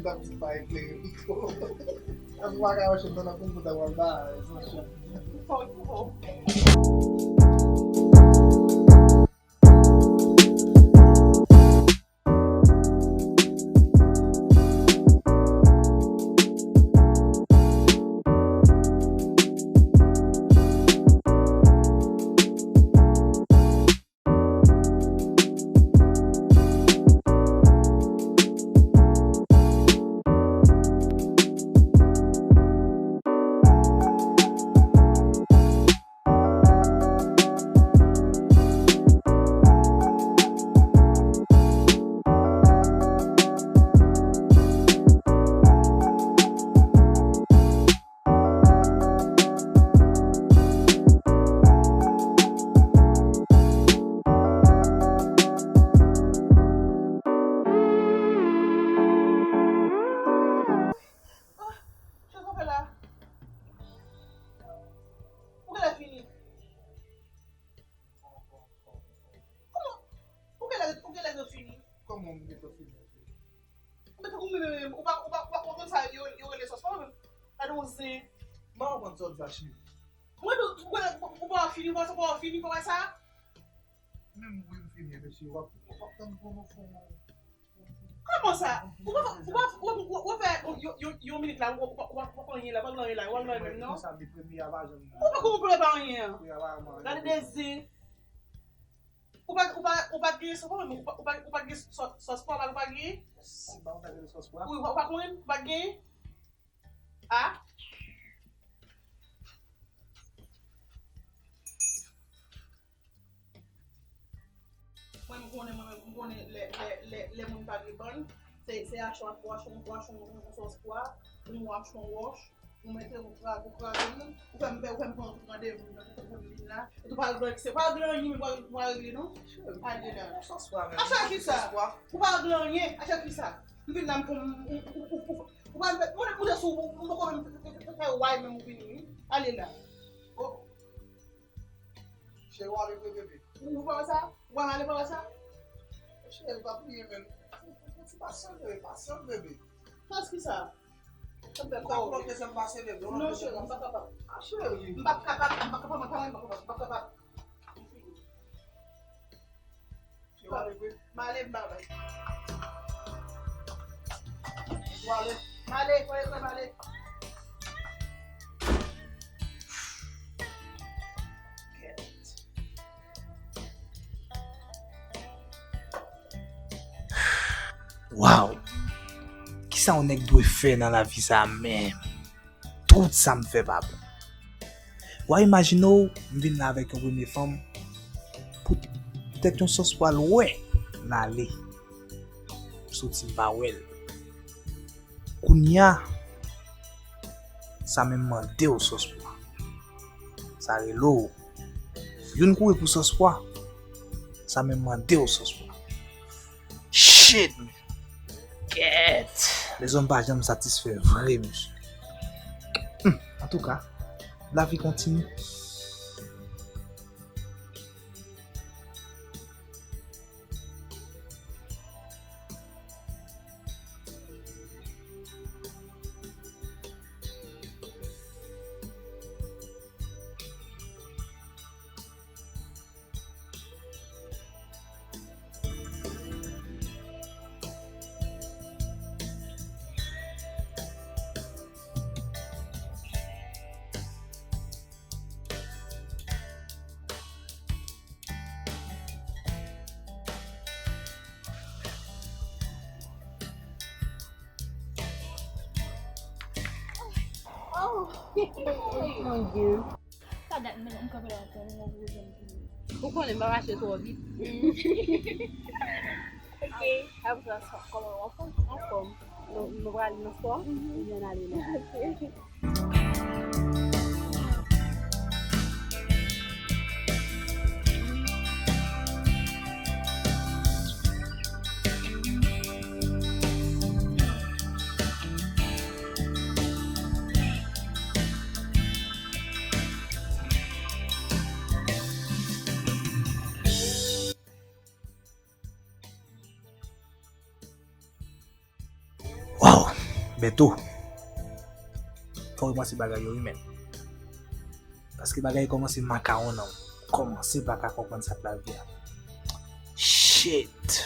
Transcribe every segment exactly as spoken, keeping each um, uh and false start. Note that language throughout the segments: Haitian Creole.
Sa ti pa eklere pi twò. Sa ti pa ka wè chèn nan pou m ta wè ba, e san chèn. Ah, sa sa fè la? Ou genlè fini. Kòman? Ou genlè, ou genlè fini. Kòman m gentan fini? Ou gentan ou menm, ou pa, ou pa, ou pa, ou pa konn sa yo, yo rele sòs pa menm. Gade yon zen. M pa konprann sa w di la, cheri. Mwen, ou, ou, ou, ou pa fini, ou pa, ou pa fini, ou pa wè sa? Menm wi, m fini, mesye, w ap, w ap tann pou nou fè yon Kòman sa? Ou pa, ou pa, ou, ou, ou fè yon, yon, yon minit la, ou, ou, ou, ou pa anyen la, ou pa anyen la, ou pa anyen menm, non? Konsa, men premye a pa janm. Ou pa konn premye pa anyen an. Premye a pa janm anyen. Gade de zen. Ou pa, ou pa, ou pa t gen sòs pwa menm, ou pa, ou pa, ou pa t gen sòs, sòs pwa, ou pa t gen? Si, ba, ou pa t gen sòs pwa? Wi, ou pa, ou pa konnen, ou pa t gen? A? Mwen, m konnen, mwen menm, m konnen lè, lè, lè, lè moun pa gen bann, se, se achte, achte, achte, achte yon sòs pwa, oubyen ou achte yon wòch, ou mete, ou kraze, ou kraze l, ou fè m pè, ou fè m pran tout randevou m nan, ou fè m vin la, ou pa al regle, se pa regle anyen, men pa, pa regle non. Ale la. Achte kisa? Ou pa regle anyen, achte kisa? M vin la, m pran, m, m, ou, ou, ou, ou pa m fè, mwen, mwen, sou, m poko menm fè, fè, fè, fè, way menm ou vini, wi. Ale la. Oh. Cheri, w ale vre, bebe. Ou pa wè sa? Ou pa ale pa wè sa? Cheri, pa pliye, men. Ti pasyante, pasyante, bebe. Sòs kisa? Sa m fè kò w. Ou ka pran dezyèm pase, bebe. Non, cheri, m pa kapab. Ah, cheri. M pa kapab, m pa kapab, m pa kapab, m pa kapab. M ale, m ale, m ale. M ale, m ale, m ale. Wow! Kisa yon nèg dwe fè nan lavi sa a menm? Tout sa m fè pa bon. W a imajine w, m vin la avèk yon premye fanm, pou tèt yon sòs pwa l wè, l ale. M soti m pa wè l. Kounye a, sa menm mande w sòs pwa. Sa rele w. Youn kouri pou sòs pwa. Sa menm mande w sòs pwa. Shit, man. Kèt. Lèzòm pa janm satisfè vre, mesye. Hmm, antouka, lavi kontinye. Oh, mon Dieu. Sa dat mwen menm kanpe la, mwen vle jwenn pou li. Ou konnen m pa mache twò vit. Ok, apre sa, kòman w anfòm? Anfòm. Nou, nou prale nan spò, mhm, epi n ale la. Ok. Wow! Bèto, fò w repanse bagay yo wi, men. Paske bagay kòmanse makawon nan w. Kòmanse pa ka konprann sa k lavi a. Shit.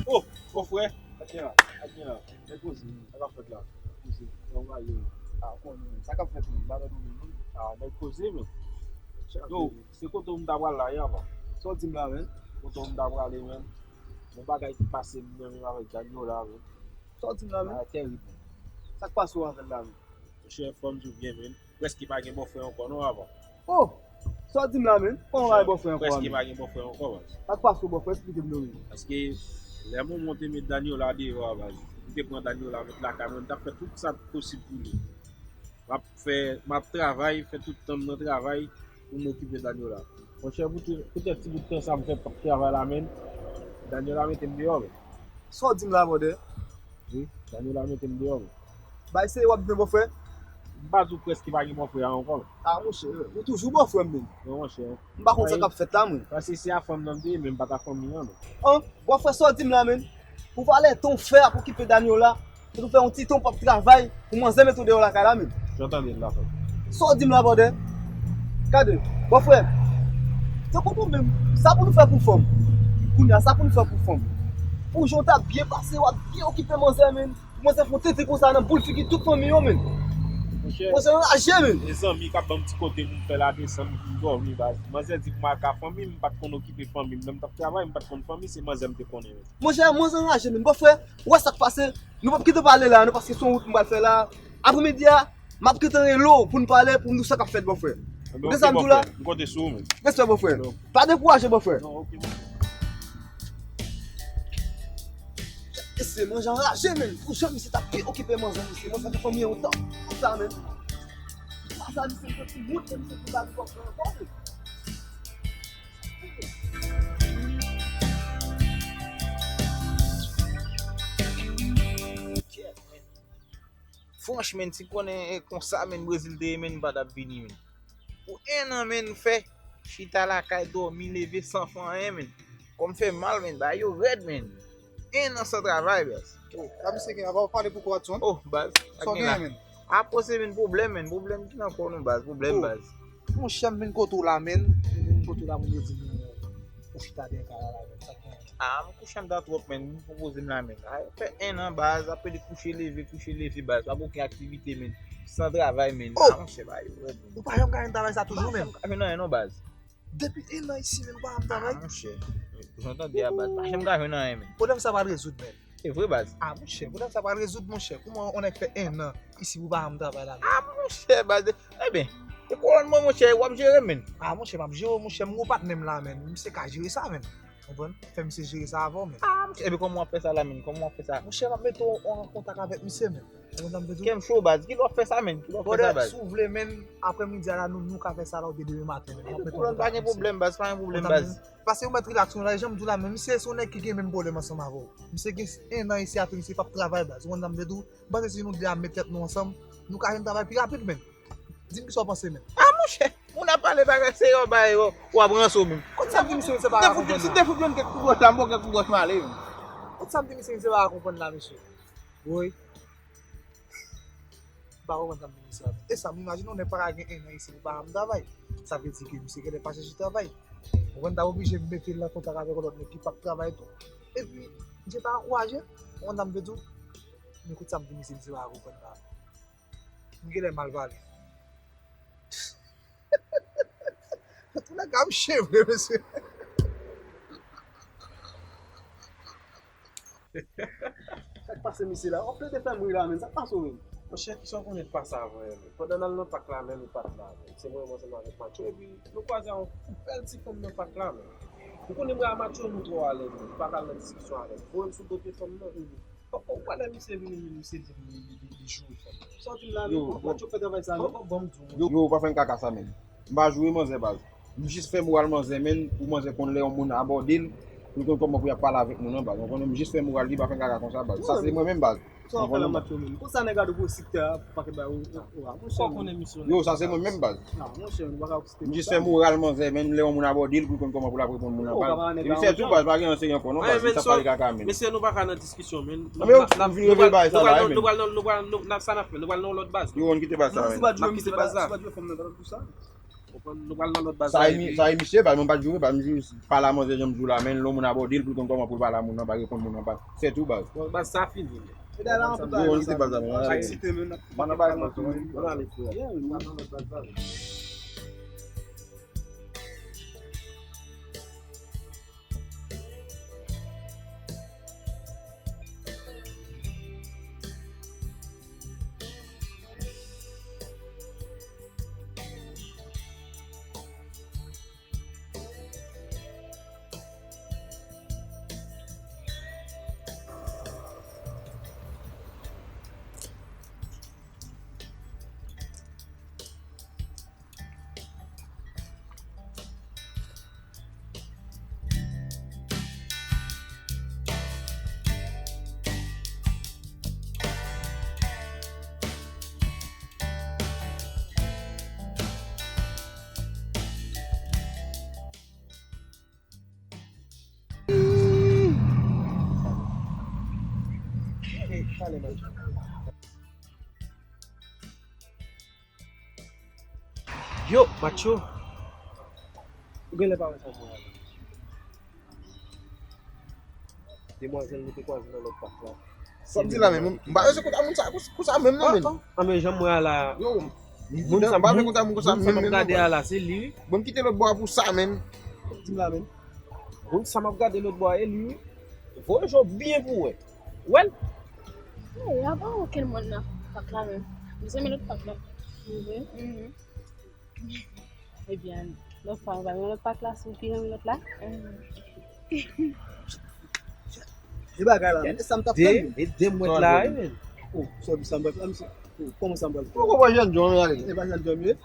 Oh, oh, frè. Atè la, atè la. Nèg poze, sa k ap fèt la? Poze. Sa w va ye? A, konnen. Sa k ap fèt menm? Bagay nou menm. A, nèg poze menm. Yo, se kote w m ta pral la yè, man. Sa w di m la menm? Kote w m ta prale menm. Yon bagay ki pase m menm avèk Daniela menm. Sa w di m la menm? Bagay tèrib menm. Sa k pase w avè l la menm? Monchè, fò m di w byen menm. Prèske pa gen bòfrè ankò non, avan. Oh! Sa w di m la menm? Kòman pa gen bòfrè ankò a menm? Prèske pa gen bòfrè ankò, baz. Sa k pase w bòfrè? Esplike m non menm. Paske lè Momon te met Daniela deyò a, baz, m te pran Daniela met lakay mwen, m t ap fè tout sa k posib pou li. M ap fè, m ap travay, fè tout tan m nan travay pou m okipe Daniela. Monchè, poutèt, poutèt ti bout tan sa m fè p ap travay la menm, Daniela mete m deyò menm. Sa w di m la, brother? Wi, Daniela mete m deyò menm. Bay serye w ap di m bòfrè? M pa di w prèske pa gen bòfrè a ankò menm. A monchè, ou toujou bòfrè m menm. Non, monchè. M pa konn sa k ap fèt la, mwen. Paske se a fanm nan m te ye, men m pa t a fanmi an, non. An, bòfrè, sa w di m la, menm? Pou valè tan w fè ap okipe Daniela, pou w fè yon ti tan w p ap travay, pou manzè mete w deyò lakay la, menm. Jan w tande l la, frè. Sa w di m la, brother? Gade, bòfrè. Se konprann menm. Sa pou nou fè pou fanm. Kounye a, sa pou nou fè pou fanm. Pou jan w t ap byen pase, w ap byen okipe manzè, menm. Kòmanse fè yon tenten konsa nan boul figi tout fanmi yo, menm. Monchè, manzè anraje, menm. E zanmi k ap ban m ti kote pou m fè ladesann pou m dòmi, baz. Manzè di pou m al ka fanmi m, m pa t konn okipe fanmi m. Lè m t ap travay, m pa t konn fanmi, se manzè m te konnen, menm. Monchè, manzè anraje, menm. Bòfrè, ou wè sa k pase? Nou p ap kite pale la, non, paske se yon wout m pral fè la. Aprèmidi a, m ap kite rele w pou n pale, pou m di w sa k ap fèt, bòfrè. Ou tande sa m di w la? M konte sou ou, menm. Respè, bòfrè. Pa dekouraje, bòfrè. Non, ok, bòfrè. Mesye, manzè anraje, menm. Pou jan misye t ap byen okipe manzè, mesye. Manzè te fanmi an tan. Konsa, menm. Konsa, misye, misye, ti wout, menm, misye, ti bal kòb nan kò, menm. Franchman, si m konnen konsa, menm, Brezil te ye, menm, m pa t ap vini, menm. Pou en an, menm, m fè chita lakay, dòmi, leve san fè anyen, menm. Kò m fè mal, menm. Bagay yo rèd, menm. En an san travay, baz. Oh, la misye gen, ava w pale pou kò a John. Oh, baz. Sa w genyen, menm? Apo se menm pwoblèm, menm. Pwoblèm ki nan kò nou, baz. Pwoblèm, baz. Monchè, m vin kote w la, menm. M vin kote w la, moun yo di m ou chita dèyè kay la, la, menm. Sa k genyen? Ah, m kouche anndan twòp, menm. M pwopoze m la, menm. Ah, fè en an, baz, ap pede kouche leve, kouche leve, baz. Pa gen okenn aktivite, menm. San travay, menm. Oh! Ah, monchè, ba yo rèd, menm. Ou pa janm ka jwenn travay sa toujou, menm? M pa janm ka jwenn anyen, non, baz. Depi en an isi, menm, ou pa janm travay? Ah, monchè. Jan w tande a, baz. M pa janm ka jwenn anyen, menm. Pwoblèm sa pral rezoud, menm. Se vre, baz. Ah, monchè, pwoblèm sa pral rezoud, monchè. Kouman yon nèg fè en an isi pou pa janm travay la, menm? Ah, monchè, baz. Ebyen, e kolòn mwen, monchè, w ap jere, menm. Ah, monchè, m ap jere w, monchè, m gon patnè m la, menm. Misye ka jere sa, menm. Konprann? Fè misye jere sa avè w, menm. Ah, monchè, ebyen, kòman w ap fè sa la, menm? Kòman w ap fè sa? Monchè, m ap mete w an kontak avèk misye, menm. Ou konprann sa m vle di w? Kè m cho, baz. Kilè w ap fè sa, menm? Kilè w ap fè sa, baz? Brother, si w vle, menm, aprèmidi a la, nou, nou ka fè sa la, oubyen demen maten, menm. M ap mete w an kontak avèk misye. Pa gen pwoblèm, baz, pa gen pwoblèm, baz. Paske ou mèt rilaks, nou la, jan m di w la, menm misye se yon nèg ki gen menm pwoblèm ansanm avè w. Misye gen en an isi a tou, misye p ap travay, baz. Ou konprann sa m vle di w? M panse si nou de a met tèt nou ansanm, nou ka jwenn travay pi rapid, menm. Di m kisa w panse, menm. Ah, monchè, moun ap pale bagay serye, w ap ranse w, menm. Kot sa m di misye, misye pa ka konprann la? Si m te fout jwenn kèk kout wòch la, m ba w kèk kout wòch m ale, menm. Kot sa m di misye, misye pa ka konprann la, mesye? Woy. M pa konprann sa m di misye a. E sa, m imajine yon nèg pa ka gen en an isi pou pa janm travay. Sa vle di ke misye genlè pa chèche travay. Ou konprann, ta oblije mete l an kontak avèk yon lòt nèg ki p ap travay tou. Epi, misye ta ankouraje. Ou konprann sa m vle di w? Men kout sa m di misye, misye pa ka konprann la. M genlè mal pale. Antouka, m cheve, mesye. Sa k pase misye la? W ap plede fè m ri la, menm. Sa k pase w menm? Monchè, kisa w konnen k pase avan yè menm? Pandan n al nan pak la menm, li pa t la menm. Se mwen, mwen ansanm avèk Matyo, epi nou kwaze a yon bèl ti fanm nan pak la menm. Ou konnen mwen a Matyo, nou twò alèz menm. M pa ka al nan diskisyon avè l. Voye m sou do pye fanm nan. Ou pa lè misye vini, misye di li, li, li, li joure fanm. Sa w di m la menm, Matcho fè travay sa menm? Yo, yo pa fè m kaka sa menm. M pa joure manzè baz. M jis fè moral manzè menm, pou manzè konn lè yon moun abòde l, pou l konn kòman pou y ap pale avèk moun an baz. Ou konprann? M jis fè moral li, pa fè m kaka konsa baz. Sa se mwen menm baz. Sa w ap fè la Matcho menm? Konsa nèg a dwe siktè a pou pa kenbe ou, ou, ou, monchè. Sa w konnen misyon. Yo, sa se mwen menm baz. Ah, monchè, nou pa ka siktè konsa. M jis fè moral manzè menm, lè yon moun abòde l, pou l konn kòman pou l ap reponn moun an baz. Epi se tou baz, pa gen anyen serye ankò non baz. Sa pale kaka menm. Mesye, nou pa ka nan diskisyon menm. Anben yo vin reveye bagay sa la menm. Nou pral nan, nou pral nan, nou pral nan, sa n ap fè, nou pral nan yon lòt baz. Yo, ann kite baz sa la. N ap kite baz sa. Ou konprann? Nou pral nan lòt baz la epi. Sa e misye baz, mwen pa t joure baz, m jis pale a manzè jan m di w la menm, lè yon moun abòde l pou l konn kòman pou l pale a moun nan, pa reponn moun nan baz. Se tou baz. Bon, baz sa fini. Yo, ann kite baz la menm. Ann ale. Ann ale frè. Yo, Matcho. Ou genlè pa wè sa mwen avè l. Demwazèl nou te kwaze nan lòt pak la. Sa m di la menm, m pa bezwen konn moun sa, konsa menm non menm. Anben jan m wè a la, moun sa m ap gade a la, se li wi. Bon, m kite lòt bò a pou sa menm. Di m la menm. Moun sa m ap gade lòt bò a, e li wi. Voye je w byen pou w wè. Ou wè l? Wi, a pa okenn moun nan pak la menm. M bezwen men lòt pak la. Mhm. Ebyen, lòt fwa, nou va nan lòt pak la, si w pi renmen lòt la. E bagay la, e sa m t ap tann. E de mwèt la, wi. Oh, sa w di sa m pral fè la, misye? Oh, kòman sa m pral fè? Ou konprann jèn John ale. E pa jèn John ye.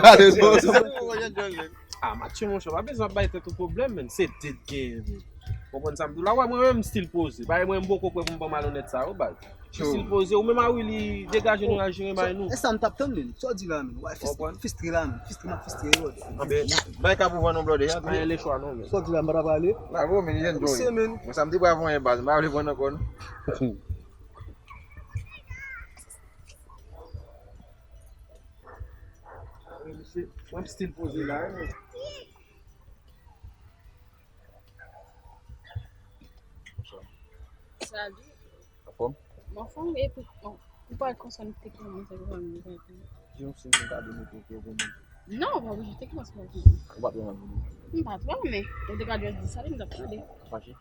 Ale, non, se konprann jèn John ye. Ah, Mathieu, monchè, pa bezwen ap bay tèt ou pwoblèm, menn. Se de genyen, menn. Konprann sa m di w la? Wè, mwen menm, m still poze. Bagay mwen, m poko prè pou m ban malonèt sa yo, baz. Stil poze, ou menm a Willy, degaje nou al jere may nou. E sa m t ap tann li. Sa w di la menm? Wè, fis-, fistre la menm. Fistre m ap fistre yo. Anben, bay ka pou vann non blòdè. Anyen lechwa non menm. Sa w di la, m pa ta prale. Bravo, men li enjoy. Mwen sa m te prale vann baz, m pa vle vann ankò non. Mwen stil poze la, wi. Salut. Anfòm? Mwen anfòm, epi, bon, ou pa konsa nou te konnen sa ki pa nou. Di yon siy mwen gade nou pou pou pou. Non, ou pa oblije te konnen sa ki pa. Ou pa t renmen m? M pa t renmen. Ou te ka just di sa, m t ap tande. Fache?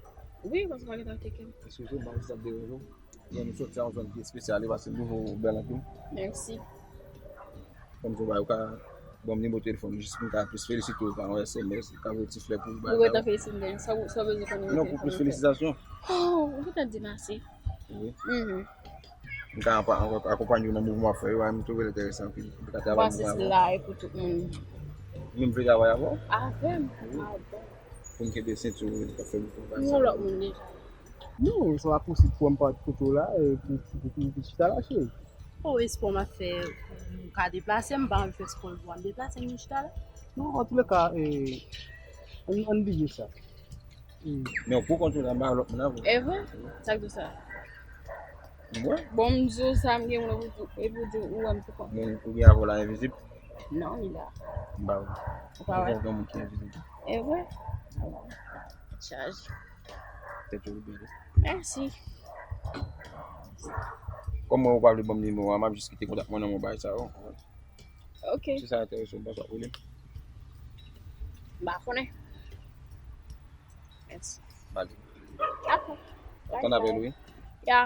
Wi, paske ou pa gentan teke m. Eskize m, m pa konn si sa ap deranje w. Bon, nou soti a yon zòn ki espesyal, e paske nouvo bèl anpil. Mèsi. Kòm se ou ka ban m nimewo telefòn ou jis pou m ka plis felisite w, ka yon S M S, ka voye ti flè pou ou, bagay sa yo. Ou gentan felisite m deja, sa w, sa w bezwen konnen? Non, pou plis felisitasyon. Oh, ou gentan di mèsi. Wi. Mhm. M ka apa-, apa-, akonpanye w nan mouvman w ap fè yo, a, m twouve l enteresan anpil. M ka travay nan mouvman avè w. Ou asiste la e pou tout moun. Men m vle travay avè w. Avè m? Wi. Ah bon. Pou m kenbe senti w, m ka fè mouvman sa. Yon lòt moun deja. Non, sa pa posib pou m parèt kote w la, e, pou, pou, pou, pou chita la, cheri. Oh, espò m ap fè pou m ka deplase, m pa anvi fè espò l pou m deplase, m chita la. Non, antouleka, e, ann, ann bliye sa. E. Men ou pou kont ou la, m pa wè lòt moun avè w. E vre? Sa k di w sa? Mwen? Bon, m di w sa, m gen moun pou di, e pou di ou wè m pou kont. Moun ou gen avè w la envizib? Non, li la. M pa wè. Ou pa wè? Ou gen moun ki envizib. E vre? Chaj. Tèt ou byen. Mèsi. Kòm mwen ou pa vle ban m nimewo a, m ap jis kite kontak mwen nan men w bagay sa yo. Ok. Si sa enterese w, m panse w ap rele m. M pa konnen. Mèsi. Bye. Dakò. Tann apèl ou, wi. Ya.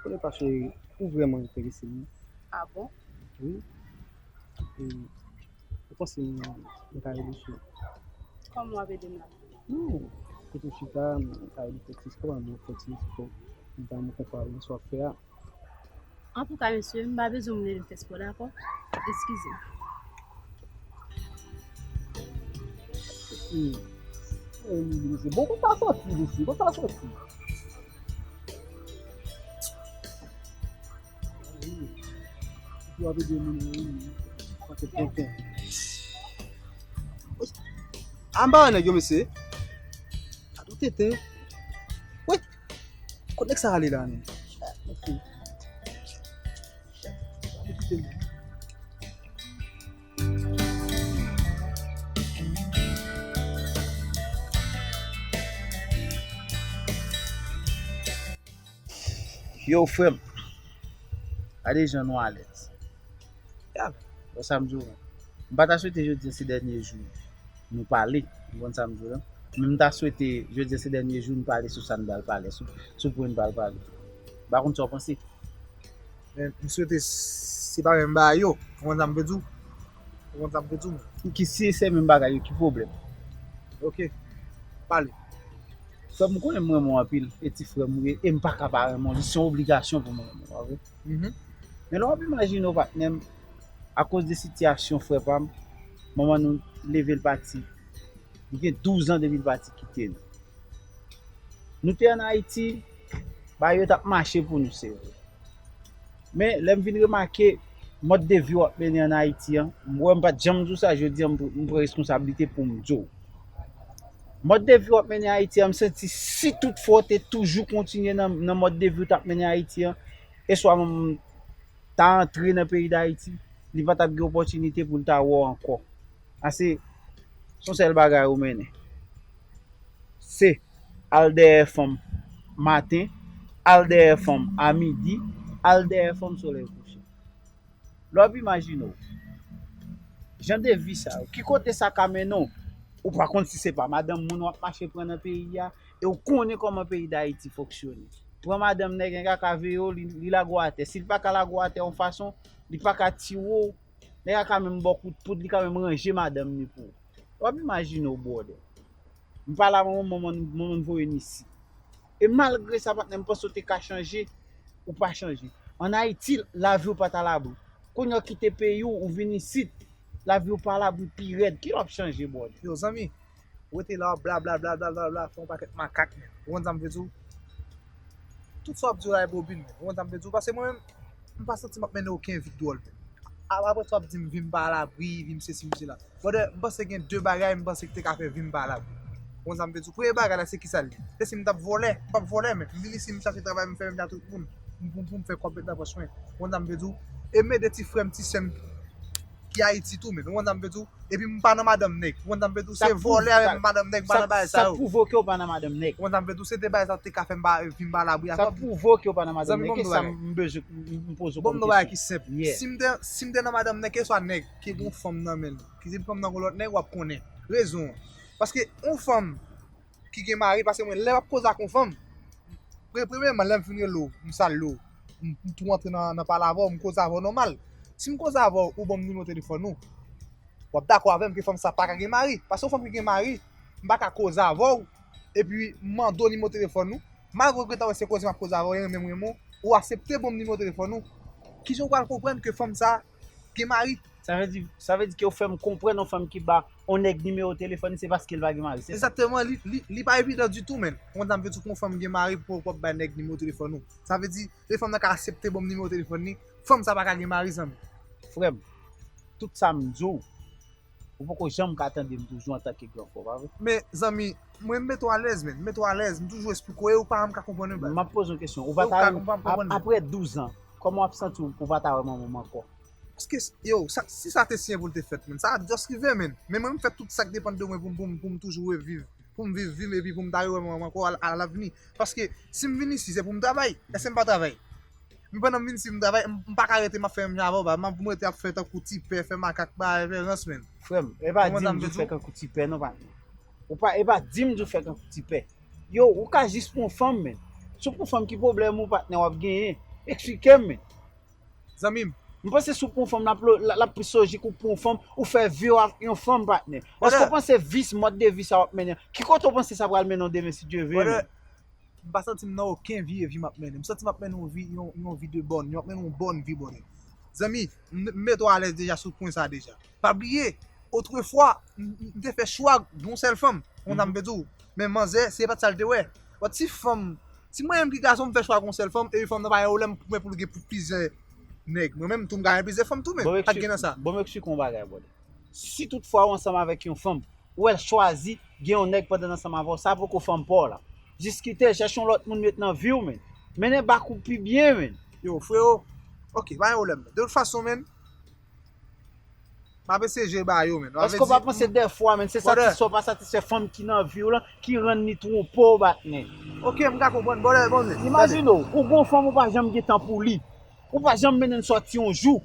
Konnen pa cheri, ou vrèman enterese m. Ah bon? Wi. E, ou panse m, m ka ede cheri? Kòman w ap ede m la? Non, kote w chita, m ka ede w fè ti spò, m fè ti spò. M ta renmen konpare sa w ap fè a. Antouka, mesye, m pa bezwen moun ede m fè spò, dakò? Eskize m. Hmm. Eh, mesye, bon, konn sa soti, mesye, konn sa soti. Ou ap ede moun, wi, pakèt tonton. Anba nèg yo, mesye. Gade yon tenten. Wi. Kot nèg sa ale la menm? Yo, frè m, gade jan nou alèz. Ya, wè sa m di w. M pa ta swete jodi a se dènye jou nou pale, ou konprann sa m di w la? Men m ta swete jodi a se dènye jou nou pale sou sa n pral pale, sou, sou pwen n pral pale. M pa konn sa w panse. Men m swete se pa menm bagay yo, ou konprann sa m vle di w? Ou konn sa m vle di w? Ki si se menm bagay yo, ki pwoblèm? Ok, pale. Frè m, ou konnen m renmen w anpil, e ti frè m ou ye, e m pa ka pa renmen w, li se yon obligasyon pou m renmen w, pa vre? Mhm. Men lè w ap imajine w, patnè m, akoz de sitiyasyon frè pa m, manman nou leve l pati. Li gen douz an depi l pati kite nou. Nou te ann Ayiti, bagay yo t ap mache pou nou, se vre. Men, lè m vin remake mòd de vi w ap mennen ann Ayiti an, m wè m pa t janm di w sa, jodi a m, m pran reskonsablite pou m di w. Mòd de vi w ap mennen Ayiti an, m santi si toutfwa w te toujou kontinye nan, nan mòd de vi w t ap mennen Ayiti an, e swa m ta antre nan peyi Dayiti, li pa t ap gen opòtinite pou l ta wè w ankò. Ase, se yon sèl bagay ou mennen. Se al dèyè fanm maten, al dèyè fanm a midi, al dèyè fanm solèy kouche. Lè w ap imajine w, jan de vi sa yo, ki kote sa ka mennen w? Ou pa konn si se pa madanm moun w ap mache pran nan peyi a, e w konnen kòman peyi Dayiti fonksyone. Pran madanm nèg, nèg la ka veye w, li, li lage w atè. Si l pa ka lage w atè yon fason, li pa ka tiye w, nèg la ka menm ba w kout poud, li ka menm ranje madanm ni pou ou. W ap imajine w, brother. M pale a manman, manman, manman voye n isit. E malgre sa, patnè, m panse w te ka chanje, ou pa chanje. Ann Ayiti, lavi w pa t alabri. Kounye a w kite peyi w, ou vin isit, lavi w pa alabri, pi rèd. Kilè w ap chanje, brother? Yo, zanmi, rete la, w ap bla, bla, bla, fè yon pakèt makak, men. Ou konn sa m vle di w? Tout sa w ap di w la e bobin, men. Ou konn sa m vle di w? Paske mwen menm, m pa santi m ap mennen okenn vi k dwòl, men. A, apre sa w ap di m vi m pa alabri, vi m sesi, vi m sela. Brother, m panse gen de bagay m panse ki te ka fè vi m pa alabri. Ou konn sa m vle di w? Premye bagay la, se kisa l ye? Se si m t ap vòlè, m p ap vòlè, men. M vin isit, m chache travay, m fè menm jan tout moun. M, pou, pou m fè kòb met nan pòch mwen. Ou konn sa m vle di w? E m ede ti frè m, ti sè m ki Ayiti tou, men. Ou konn sa m vle di w? Epi m pa nan madanm nèg. Ou konn sa m vle di w? Se vòlè avèk madanm nèg, m pa nan bagay sa yo. Sa pwouve w ke w pa nan madanm nèg. Ou konn sa m vle di w? Se de bagay sa yo te ka fè m pa, vi m pa alabri a. Sa pwouve w ke w pa nan madanm nèg. E sa m bezwen m poze w kòm kesyon. Bon, m nan bagay ki senp. Si m te, si m te nan madanm nèg, keswa nèg ki gen yon fanm nan men l, ki di fanm nan gon lòt nèg, w ap konnen rezon an. Paske yon fanm ki gen mari, paske mwen, lè m ap koze ak yon fanm, pre-, premyèman, lè m fin rele w, m salye w, m, m tou antre nan, nan pale avè w, m koze avè w nòmal. Si m koze avè w, ou ban m nimewo telefòn ou, w ap dakò avè m ke fanm sa pa ka gen mari. Paske yon fanm ki gen mari, m pa ka koze avè w, epi m mande w nimewo telefòn ou, malgre w gentan wè se koze m ap koze avè w, e renmen m renmen w, ou aksepte ban m nimewo telefòn ou. Kijan w pral konprann ke fanm sa gen mari? Sa vle di, sa vle di ke w fè m konprann yon fanm ki ba yon nèg nimewo telefòn li, se paske l pa gen mari, se sa? Egzakteman, li, li, li pa evidan ditou, men. Ou konn sa m vle di w, pou yon fanm gen mari, pou w ap bay nèg nimewo telefòn ou. Sa vle di, lè fanm nan ka aksepte ban m nimewo telefòn li, fanm sa pa ka gen mari, zanmi. Frè m, tout sa m di w, ou poko janm ka tande m toujou antanke gran frè w, pa vre? Men, zanmi, mwen m mete w alèz, men. M mete w alèz, m toujou esplike w, e ou pa janm ka konprann yon bagay. M ap poze w yon kesyon. Ou pa ta, ap-, apre douz an, kòman w ap santi w pou w pa ta wè manman w ankò? Paske, yo, sa, si sa te siyen pou l te fèt, men, sa just rive, men. Men mwen, m fè tout sa k depann de mwen pou m, pou m, pou m toujou reviv, pou m viv vi m, epi pou m ta rewè manman m ankò a, a lavni. Paske, si m vin isit, se pou m travay. Èske m pa travay? Men pandan m vin isit, m travay, m, m pa ka rete, m ap fè menm jan avè w, m ap, m rete ap fè tankou ti pè, fè makak, bay, fè rans, men. Frè m, e pa di m di w fè tankou ti pè, non, patnè. Ou pa, e pa di m di w fè tankou ti pè. Yo, ou ka jis pran fanm, men. Si w pran fanm, ki pwoblèm ou, patnè, w ap genyen? Eksplike m, men. Zanmi m, M panse si w pran yon fanm, l ap lo- l ap plis lojik ou pran yon fanm, ou fè vi w ak yon fanm, patnè. Èske w panse vi, mòd de vi sa w ap mennen, ki kote w panse sa pral mennen w demen, si Dye vle, men? M pa santi m nan okenn vye vi m ap mennen. M santi m ap mennen yon vi, yon, yon vi de bòn. M ap mennen yon bòn vi, brother. Zanmi, m, m mete w alèz deja sou pwen sa deja. Pa bliye, otrefwa, m, m, m te fè chwa ak yon sèl fanm. Konn sa m vle di w. Men manzè, se pa t sa l te wè. But si fanm, si mwen menm ki gason, m fè chwa ak yon sèl fanm, epi fanm nan pa gen pwoblèm pou mwen pou l gen pou plizyè nèg. Mwen menm tou, m ka gen plizyè fanm tou, men. Bon, pa t gen nan sa. Bon, m eksplike yon bagay, brother. Si toutfwa w ansanm avèk yon fanm, ou wè l chwazi gen yon nèg pandan l ansanm avè w, sa poko fanm pa w la. Diskite, chèche yon lòt moun met nan vi w, men. Mennen bak ou pi byen, men. Yo, frewo. Ok, pa gen pwoblèm. De tout fason, men, m ap eseye jere bagay yo, men. Èske w pa panse dèfwa, men, se satisfè w pa satisfè fanm ki nan vi w lan ki rann li twonpe w, patnè? Ok, m ka konprann. Bon, bon, imajine w, ou gon fanm ou pa janm gen tan pou li. Ou pa janm mennen l sòti yon jou.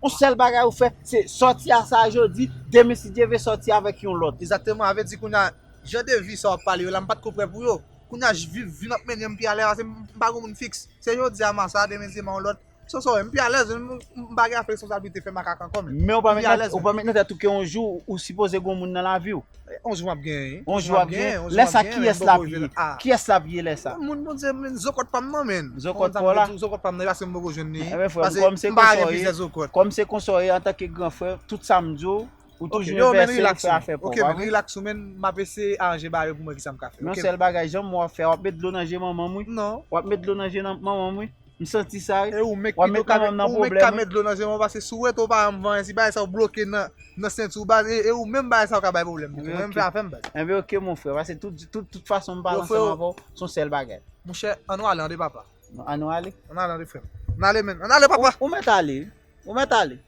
Yon sèl bagay ou fè, se sòti a sa a jodi, demen si Dye vle sòti avèk yon lòt. Egzakteman, sa vle di kounye a, jan de vi sa w ap pale yo la, m pa t ko prè pou yo. Kounye a, vi, vi n ap mennen m pi alèz, paske m, m pa gon moun fiks. Se jodi a m a sa, demen se m a yon lòt. So, so, m pi alèz, m, m, m pa gen afè responsablite fè makak ankò, men. Men ou pa met nan, ou pa met nan tèt ou ke yon jou ou sipoze gen yon moun nan lavi w. On jou m ap genyen. On jou w ap genyen. Lè sa, kiyès l ap ye? Kiyès l ap ye lè sa? Moun Bondye, men, zokòt pa m nan, men. Zokòt pa w la? Zokòt pa m nan, e paske m poko jwenn li. Enben, frè m, kòm se konsa w ye, kòm se konsa w ye, antanke gran frè, tout sa m di w, ou toujou envèse, ou fè afè pa w, pa vre? Ok, men, relax ou, men, m ap eseye aranje bagay yo pou m wè kisa m ka fè. Men yon sèl bagay, jan m wè w ap fè, w ap met dlo nan je manman m, wi. Non. W ap met dlo nan je nan manman m, wi. M santi sa, wi. E ou menm ki ka met dlo nan je manman, paske si w rete w pa janm vanyan, si bagay sa yo bloke nan, nan senti w, baz, e, e ou menm bagay sa yo ka bay pwoblèm. Mwen menm fè afè m, baz. Enben, ok, mon frè, paske tout, tout, tout fason m pale ansanm avè w, se yon sèl bagay. Monchè, ann nou ale, an de papa. Ann nou ale. Ann ale, an de frè m. Ann ale, men. Ann ale, papa. Ou, ou mèt ale, wi. Ou mèt ale.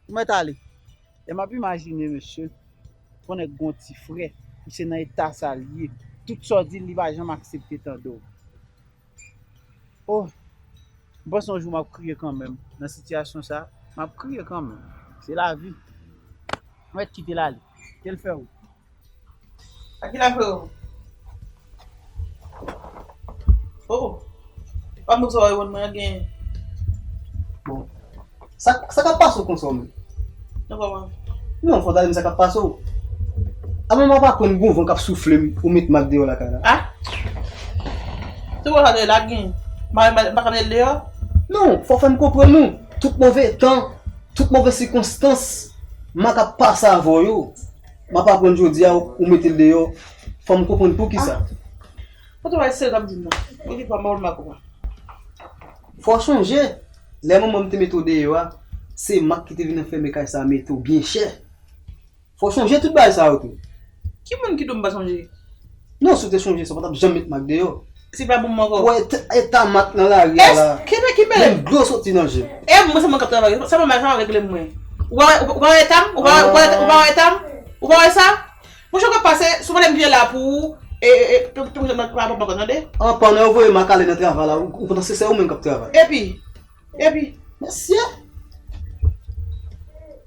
Ou mèt ale. E m ap imajine, mesye, pou nèg gon ti frè, ou se nan eta sa l ye. Tout sa w di l, li pa janm aksepte tande w. Oh, m panse yon jou m ap kriye kanmenm. Nan sitiyasyon sa, m ap kriye kanmenm. Se lavi. Mèt kite l ale. Kite l fè wout. A ki la, frero? Oh, pa m sa w wè mwen gen. Bon. Sa, sa k ap pase w konsa w menm? Non, kòman? Non, fò w ta di m sa k ap pase w. A mwen m ap aprann gon van k ap soufle m, ou met mak deyò lakay la. Ah? Se wè sa de la gen. M pa, m pa, m pa ka met l deyò? Non, fò w fè m konprann ou. Tout move tan, tout move sikonstans, mak ap pase avè w yo. M ap aprann jodi a, ou, ou mete l deyò. Fò m konprann poukisa. Ah. Kote w al sere w ap di m nan? Okipe w, m pa konn mak ou pa. Fò w chonje, lè manman m te mete w deyò a, se mak ki te vin anfème kay sa a mete w byen chè. Fò w chonje tout bagay sa yo tou. Ki moun ki di w m pa chonje? Non, si w te chonje sa, w pa t ap janm met mak deyò. Se pa bon m ankò. Ou wè eta, eta mak nan lari a la. Èske, ki men, ki men? Menm dlo soti nan je m. E mwen se mwen k ap travay. Sa pa mal, sa pa regle mwen. Ou pa wè, ou pa wè eta m? Ou pa wè, ou pa wè, ou pa wè eta m? Ou pa wè sa? Monchè, w ap pase, sou mande m vye la pou ou, e, e, e, pou, pou, pou, pa, pa, pa, tande? An, pandan yo voye mak ale nan travay la, ou, ou pandan se, se ou menm k ap travay. Epi, epi. Mesye!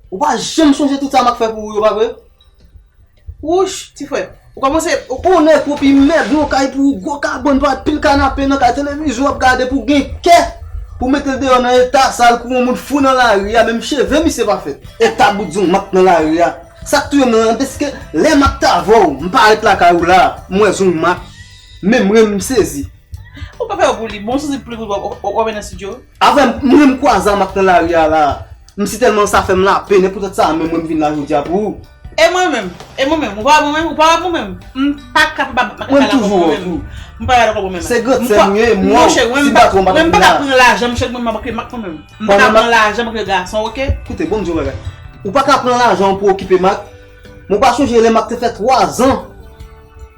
Ou pa janm sonje tout sa mak fè pou ou yo, pa vre? Wouch, ti frè, ou kòmanse, ou... Ou nèg pwòp, imèb, yon kay pou ou, gwo kabann, pa pil kanape nan kay, televizyon w ap gade pou w gen kè pou w mete l deyò nan eta sal kou yon moun fou nan lari a, menm cheve misye pa fèt. Eta bout zong mak nan lari a. Sa k touye m nan, dèske lè mak t avè w, m parèt lakay ou la, m wè zong mak, men mwen m sezi. Ou pa fè yo pou li, bon, sousi pli pou w, w, w, w ap nan estidyo. Avè m, mwen m kwaze a mak nan lari a la. M si tèlman sa fè m lapenn, e poutèt sa menm mwen m vin la jodi a pou ou. E mwen menm, e mwen menm, ou pa wè mwen menm, ou pa wè mwen menm. M pa ka pa, pa, pa, mwen m toujou wè w tou. M pa wè mwen menm. Se gran sè m ye, mwen, si m pa twò m pa t ap vin la. Mwen pa ka pran lajan, monchè, mwen m ap mak mwen menm. M pa ka pran lajan pou gason, oke? Koute, bon m di w bagay. Ou pa ka pran lajan pou okipe mak. Mwen pa sonje lè mak te fè twazan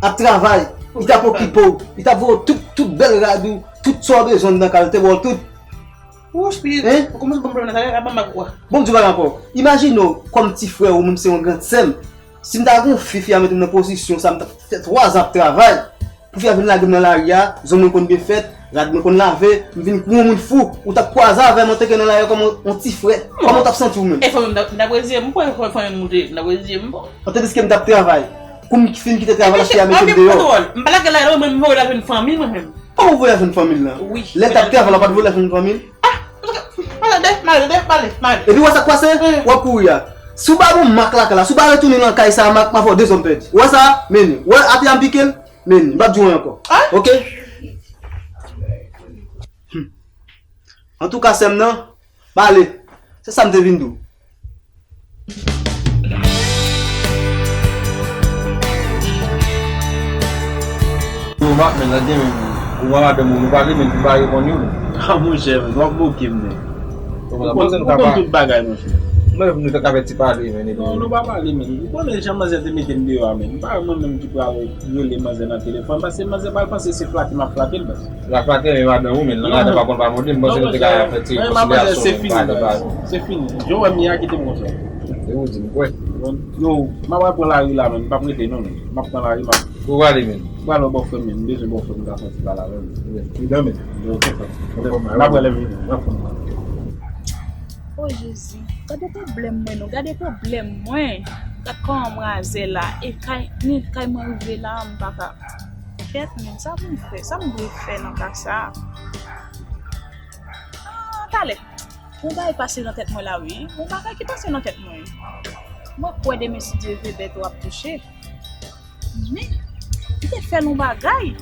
ap travay. Li t ap okipe w. Li t ap voye w tout, tout bèl rad ou, tout sa w bezwen nan kay, li te ba w tout. Wouch, pitit, ou kòmanse ban m pwoblèm nan, sa, la ban m mak, wa. Bon m di w bagay ankò. Imajine w, kòm ti frè ou, mwen se yon gran sè m. Si m ta gen yon fi, fi a mete m nan pozisyon sa, m t ap fè twazan ap travay. Pou fi a vin lage m nan lari a, zong mwen konn byen fèt, rad mwen konn lave, m vin kou yon moun fou, ou t ap kwaze avè m antanke nan lari a kòm yon, yon ti frè. Kòman w t ap santi w menm? E fanmi m t ap, m t ap reziye m, m kwè fanmi m moute, m t ap reziye m. An, tandiske m t ap travay. Kou m fin kite travay la, fi a mete m deyò. M pa lage l la, mwen, m voye l al jwenn fanmi l mwen menm. Kòman w voye al jwenn fanmi l lan? Wi. Lè l t ap travay la, w pa t voye l al jwenn fanmi l? Ah, pa tande. M ale, m ale, m ale. Epi w wè sa k pase? W ap kouri a. Si w pa ban m Mak lakay la, si w pa retounen nan kay sa a, Mak, m ap fè w de zòm pèdi. W wè sa? Men, w wè atè a m pike l? Men, m p ap di w anyen ankò. Oke? Antouka, sè m nan, m ale. Se sa m te vin di w. Yo, Mak, men, tande, men, ou wè madanm ou, nou pale, men, li pa reponn yo, men. Ah, monchè, men, w ap moke m, men. Ou konn, ou konn tout bagay, monchè. Mwen, nou te ka fè ti pale, men, epi. Non, nou pa pale, men. Ou konnen jan manzè te mete m deyò a, men. M pa mwen menm ki pral rele manzè nan telefòn, paske manzè pral panse se flate m ap flate l, baz. L ap flate, men madanm ou, men, nan madanm pa konn pa mande, m panse nou te ka fè ti rekonsilyasyon, men, madanm pa. Se fini. Jan w wè m ye a, kite m konsa. Se ou di m kwè. Yo, m ap pran lari la, men, m p ap rete, non, men. M ap pran lari, m ap Ou prale, men. Ou prale wè bòfrè m, men. M bezwen bòfrè m, m ta fè ti pale avè l. Wi. Li dòmi. Yo, ok, frè. N ap wè lè m vini. O Jezi, gade pwoblèm mwen non, gade pwoblèm mwen. Gad kòman m razè la, e kay, ni kay mwen rive la, m pa ka. Kèt, men, sa pou m fè, sa m dwe fè nan ka sa? Ah, talè. Yon bagay pase nan tèt mwen la, wi. Yon bagay ki pase nan tèt mwen. Mwen kwè demen, si Dye vle, bèt w ap touche. Men, m te fè l yon bagay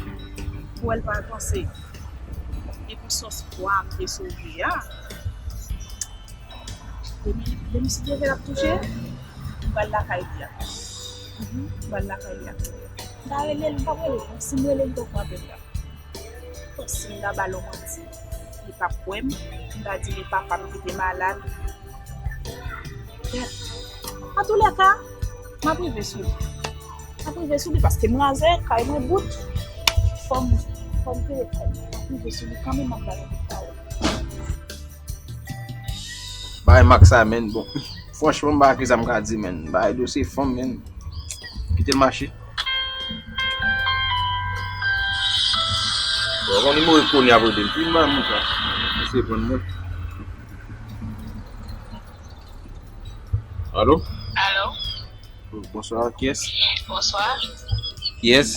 pou l pa panse. E pou sòs bwa m te sove a. Demen, demen, si Dye vle, l ap touche. M pral lakay li a. Mhm, m pral lakay li a. M ta rele l, m p ap rele l. Si m rele l, m t ap frape l la. Bon, si m ta ba l yon manti, li p ap kwè m. M ta di li papa m ki te malad. Gad. Antoulèka, m ap rive sou li. M ap rive sou li paske m razè, kay mwen bout. Fò m, fò m peye kay mwen. M ap rive sou li kanmenm, m ap ba l yon kout pawòl. Bay Mak sa, men, bon. Franchman, m pa gen sa m ka di, men. Bay dosye fanm, men. Kite l mache. Bon, yon nimewo Koni ap rele m. Pi m pa moun sa. Eseye pran mwen. Alo? Alo? Bonswa, kiyès? Bonswa. Kiyès?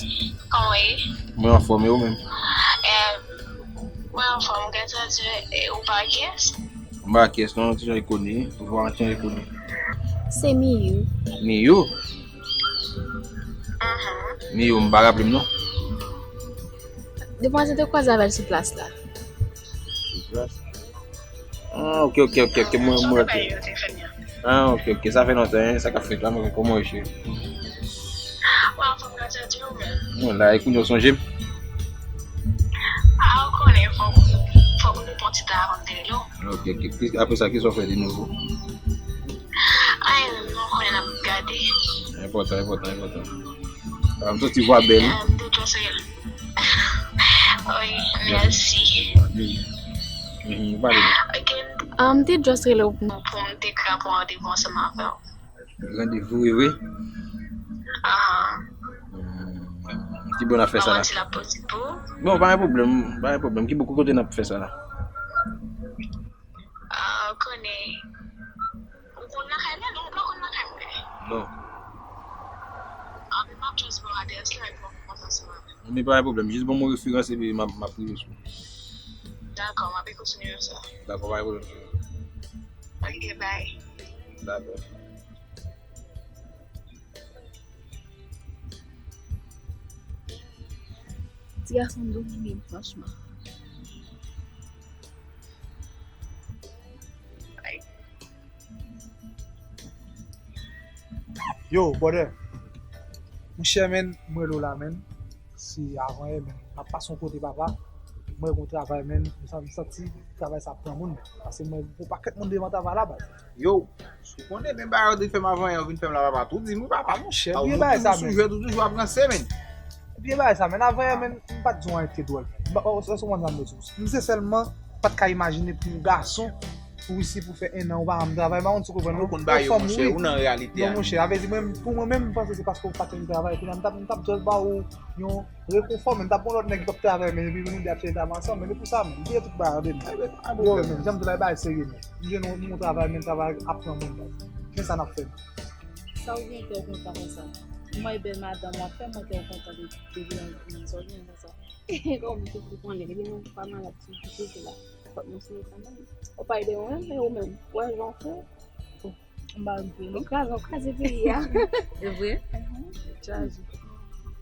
Kòman w ye? Mwen anfòm, e ou menm? Em, mwen anfòm, gade sa, e ou pa kiyès? M pa kiyès, non, ti jan Koni, vwa ti jan Koni. Se Miyou. Miyou? Mhm. Miyou, m pa raple m, non. Demwazèl te kwaze avè l sou plas la. Sou plas? Ah, ok, ok, ok, ok, mwen, mwen, ok. Ah, ok, ok, sa fè lontan, hein, sa k ap fèt la, mwen, kòman w ye, cheri? Mwen anfòm, gras a Dye, ou menm? Mwen la, e kounye a w sonje m? Ah, ou konnen, fòk, fòk nou pran ti tan avan m te rele w. Ok, ok, ki, apre sa, kisa w fè de nouvo? Anyen menm, non, kounye a n ap gade. Enpòtan, enpòtan, enpòtan. Ah, m santi vwa bèl, wi. Ah, m te just rele. Wi, mèsi. Mhm, pale non. Ok. Ah, m te just rele w pou m te ka pran randevou ansanm avè w. Randevou, wi, wi. Aha. Hmm, ki bò n ap fè sa la? Kòman ti l ap posib pou ou? Bon, pa gen pwoblèm, pa gen pwoblèm. Ki bò, ki kote n ap fè sa la? Ah, ou konnen. Ou konn lakay mwen? Non, ou pa konn lakay mwen. Non. Ah, men m ap just ba w adrès la, epi w ap kòmanse ansanm avè m. Men pa gen pwoblèm, jis ban m yon referans epi m ap, m ap rive sou ou. Dakò, m ap ekri sou nimewo sa. Dakò, pa gen pwoblèm, cheri. Ok, bye. Dakò. Ti gason domine m, franchman. Yo, brother. Monchè, men, mwen rele w la, men. Se avanyè, men. M ap pase yon kote, papa. Mwen gon travay, men. M sa-, m santi travay sa ap pran moun, men. Paske mwen gon pakèt moun devan travay la, baz. Yo, si w konnen men bagay yo te fè m avanyè, yo vin fè m la, papa, tou di m, wi, papa. Monchè, bliye bagay sa, men. Toujou, toujou ap ranse, men. Bliye bagay sa, men. Avanyè, men, m pa t di w anyen ki te dwòl. M pa, w, w konprann sa m vle di w. M se sèlman pa t ka imajine pou yon gason pou isi pou fè en an ou pa janm travay, m pa konn si w konprann non. Ou konn bagay yo, monchè, ou nan reyalite a. Non, monchè, sa vle di mwen, pou mwen menm, m panse se paske w pa t janm travay. Kounye a, m t ap, m t ap just ba w yon rekonfò, men m t ap gon lòt nèg ki t ap travay, men epi nou de ap chita ansanm, men se pou sa, men m bliye tout bagay, tande, men. Yo, men, jan m di w la, e bagay serye, men. M jwenn yon, yon travay, men travay ap pran moun, men. Men sa n ap fè, men. Sa w gen kè w kontan konsa? Mwen, e bèl madanm w ap fè, mwen kè w kontan de, de, de, de, sa w gen konsa. Kòm tout moun konnen, epi nou pa malad sou, sou kote la. Fòk nou siye kanmenm. Ou pa ede ou menm, e ou menm? Ou wè jan w fè? M pa renmen. Ou kraze, ou kraze peyi a. E vre? Chaje.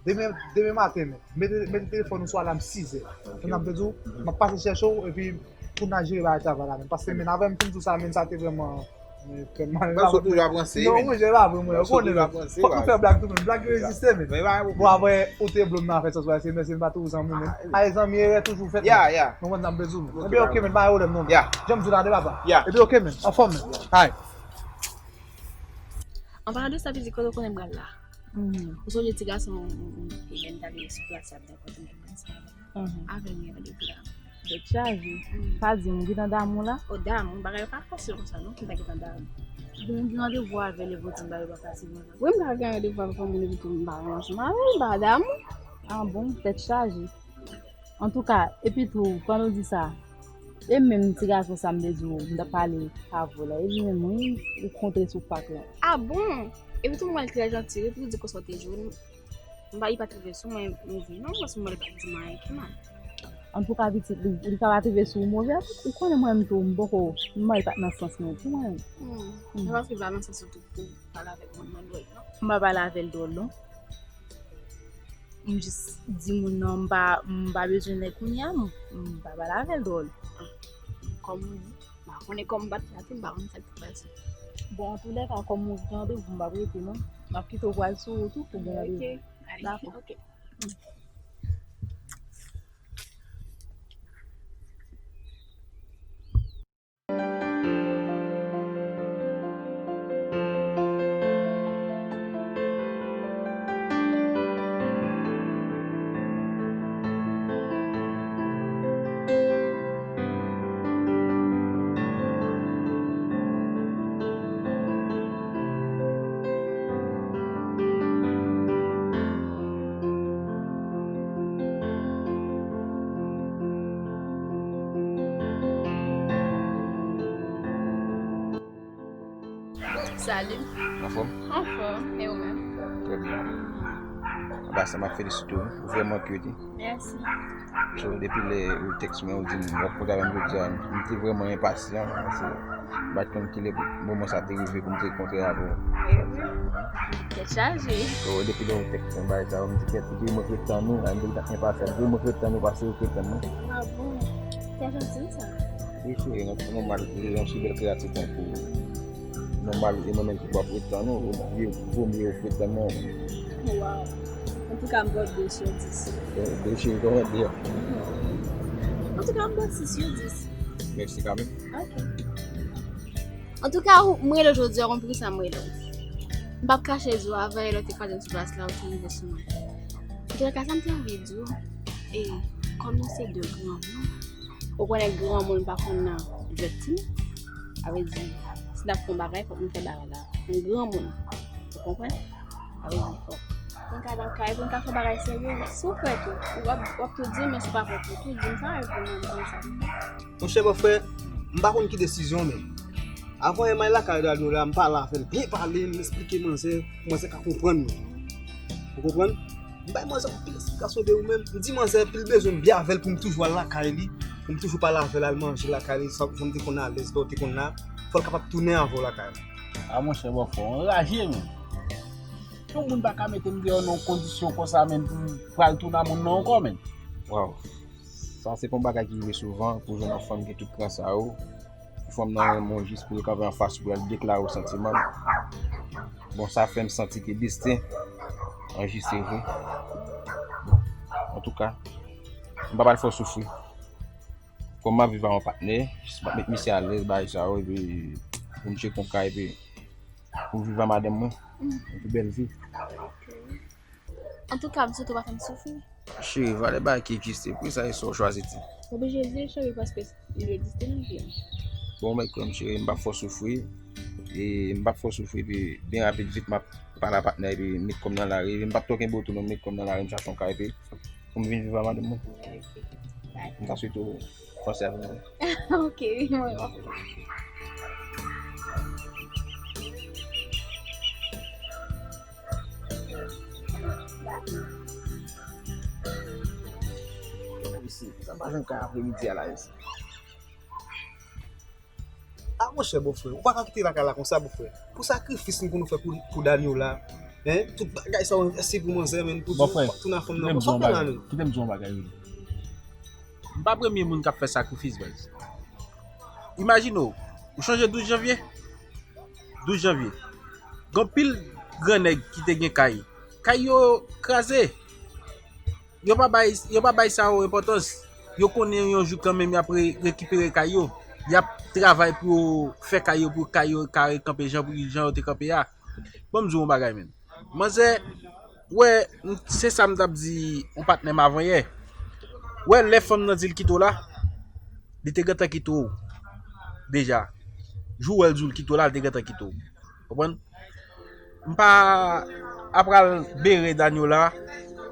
Demen, demen maten, men, mete, mete telefòn ou sou alam sizè. Tann sa m te di w, m ap pase chèche w, epi pou n al jere bagay travay la menm. Paske, men, avè m fin di w sa, men, sa te vrèman, men, fè m mal. Paske w toujou ap ranse, non, men. Mwen, jè pa vre, mwen. Ou konnen, men. Fòk nou fè blag tou, men. Blag yo egziste, men. Bon, apre, ou te blo m nan afè sa, se mèsi, m pa toujou zanmi, men. Ay, zanmi, erè toujou fèt, men. Mwen konn sa m bezwen, men. Epi, oke, men, pa gen pwoblèm, non, men. Jan m di w la, de papa. Epi, oke, men. Anfòm, men. Ay. An palan de sa, pitit, kote w konnen m pral la? Ou sonje ti gason, e lè n t ale sou plas la, m t ap konte m gen plas la. Avè m gen randevou la. Tèt chaje. Pa di m, ou gentan damou la? O damou, bagay yo pa fasil konsa non, pou m ta gentan damou. Bon, ou gen randevou avè l, epi w di m bagay yo pa fasil konsa. Wi, m ta gen randevou avèk yon moun, epi tou m pa renmen ansanm avè l, m pa damou. Ah bon, tèt chaje. Antouka, epi tou, pandan w di sa, e menm ti gason sa m te di w, m t ap pale avè w la, e li menm wi, ou kontre sou pak la. Ah bon? Epi tou mwen l trè janti wi, pou di konsa w te jwenn. M pa, li pa t rive sou mwen move non, paske mwen li pa t di mwen anyen ki mal. Antouka pitit, li, li ka pa t rive sou ou move, ou konnen mwen menm tou, m poko, mwen li pa t nan sans mwen pou mwen. Hmm. Se paske li pa nan sans ou tou pou pale avèk moun nan dwòl non. M pa pale avè l dwòl non. M jis di moun nan m pa, m pa bezwen nèg kounye a, m, m pa pale avè l dwòl. Kòm ou di, m pa konnen kòm m bat la tou, m pa konn sa k te pase. Bon, antoulèka, kòm ou gen randevou, m p ap rete non. M ap kite w pral sou wout ou pou gen randevou. Ok, ale, ok. Salut. Anfòm? Anfòm. E ou menm? Trè byen. Anba sa, m ap felisite w. Ou vrèman cute. Mèsi. So, depi lè ou tèks mwen, ou di m w ap kontre avè m jodi a, m te vrèman enpasyan, paske m pa t konn kilè moman sa te rive pou m te kontre avè w. Tèt chaje. So, depi lè ou tèks mwen, bagay sa, m di kèt, epi mwen k ret tann ou, m di l t ap enpasyan, epi mwen k ret tann ou pase ou k ret tann mwen. Ah bon? Tèt janti sa. Wi, cheri, nòmal, yon si bèl kreyati tankou ou. Nòmal, e mwen menm ki p ap ret tann ou, vo mye ou ret tann mwen. Waw. Antouka, m ba w de sou dis. De sou kòman di a? Antouka, m ba w sis sou dis. Mèsi kanmenm. Ok. Antouka, ou, m rele w jodi a, ou konn poukisa m rele w. M p ap kache di w, avanyè lè w te kwaze m sou plas la, ou te rive sou mwen. Antouka, sa m te anvi di w, e, kòm nou se de granmoun, ou konnen granmoun pa konn nan jwèt timoun. Sa vle di, si n ap fè yon bagay, fòk nou fè bagay la an granmoun. Ou konprann? Sa vle di, fòk pou n ka nan kay, pou n ka fè bagay serye, si w prè tou, w ap, w ap tou di m, men si w pa prè tou, tou di m, sa reponn mwen konsa. Monchè bòfrè, m pa konn ki desizyon, men avan yè m al lakay Dado la, m pale avè l, byen pale, m esplike manzè, pou manzè ka konprann mwen. Ou konprann? M bay manzè anpil esplikasyon de ou menm. M di manzè, epi l bezwen m byen avè l pou m toujou al lakay li, pou m toujou pale avè l, al manje lakay li, sa, jan m te konn alèz lè w te konn la, fò l kapab tounen avè w lakay la. A monchè, bòfrè, w anraje, men. Yon moun pa ka mete m deyò nan yon kondisyon konsa, men, pou m pral tounen a moun nan ankò, men. Waw. Sa se pa yon bagay ki rive souvan pou jwenn yon fanm ki gen tout kran sa yo. Pou fanm nan renmen w jis pou yo kanpe anfas ou pou y al deklare w santiman l. Bon, sa fè m santi ke desten an jis se vre. Bon, antouka, m pa pral fè w soufri. Kòm m ap viv ak yon patnè, jis m ap met misye alèz, bagay sa yo, epi pou m tcheke yon kay, epi pou m viv ak madanm mwen, yon pi bèl vi. Antouka, m swete w pa fè m soufri. Cheri, valè bagay ki egziste, poukisa se sa w chwazi di? Oblije di l, cheri, paske li egziste nan vi m. Bon, mèt kwè m, cheri, m p ap fè w soufri. E m p ap fè w soufri, epi byen rapid, vit, m ap pale a patnè, epi m met kò m nan lari, epi m p ap twò kenbe w tou non, m met kò m nan lari, m chache yon kay, epi pou m vin viv ak madanm mwen. M ta swete w panse avè mwen. Ok, mwen. Isi, sa pa janm ka apremidi a la, isi. Monchè, bòfrè, ou pa ka kite lakay la konsa, bòfrè. Pou sakrifis nou pou nou fè pou, pou Danyola, en, tout bagay sa yo envesti pou manzè, men pou di w ap tounen ak fanm nan, sa fè la menm. Kite m di w yon bagay, kite m di w yon bagay, wi. M pa premye moun k ap fè sakrifis, baz. Imajine w, ou chonje douz janvye? Douz janvye. Gen anpil gran nèg ki te gen kay. Kay yo kraze. Yo pa bay, yo pa bay sa yo enpòtans. Yo konnen yon jou kanmenm y ap re-, rekipere kay yo. Y ap travay pou yo fè kay yo, pou kay yo ka rekanpe jan, pou jan yo te kanpe a. Ban m di w yon bagay, menn. Manzè, wè, m, se sa m t ap di yon patnè m avan yè. Wè, lè fanm nan di l kite w la, li te gentan kite w deja. Jou w wè l di w l kite w la, li te gentan kite w. Konprann? M pa apral bere Danyola.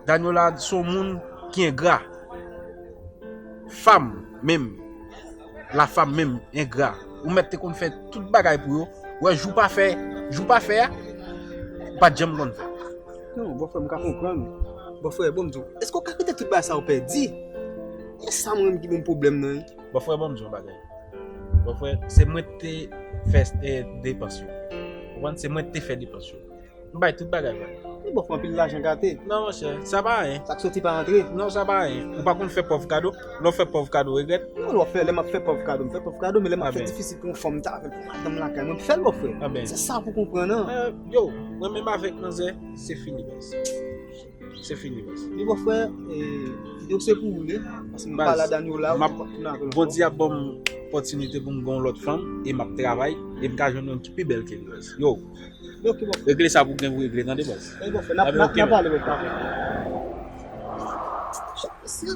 Danyola se yon moun ki engra. Fanm menm, la fanm menm engra. Ou mèt te konn fè tout bagay pou yo. Wè, jou pa fè, jou pa fè a, ou pa t janm konn fè. Non, bòfrè, m ka konprann. Bòfrè, bon, m di w, èske w ka kite tout bagay sa yo pèdi? E sa mwen menm ki ban m pwoblèm nan, wi. Bòfrè, ban m di w yon bagay. Bòfrè, se mwen ki te fè, eh, depans yo. Ou konprann? Se mwen ki te fè depans yo. M bay tout bagay, frè. Li ba w anpil lajan gate. Non, monchè, sa pa anyen. Sa k soti pa antre. Non, sa pa anyen. Ou pa konn fè pòv kado. Lè w fè pòv kado, ou regrèt. Non, lè w fè, lè m ap fè pòv kado, m fè pòv kado, men lè m ap fè difisil pou yon fanm, m ta fè l pou madanm lakay mwen, m fè l, bòfrè. Se sa pou konprann, an. Eh, yo, mwen menm avèk manzè, se fini, baz. Se fini, baz. Li, bòfrè, eh, videyo se pou ou li, paske m pale a Danyola, m ap tounen avè l ankò. Bondye ap ban m opòtinite pou m gen yon lòt fanm, e m ap travay, e m ka jwenn yon ki pi bèl ke li, baz. Yo, regle sa pou gen pou regle, tande, baz. Wi, bòfrè, n ap, n ap, n ap pale, bòfrè. Chak mesye,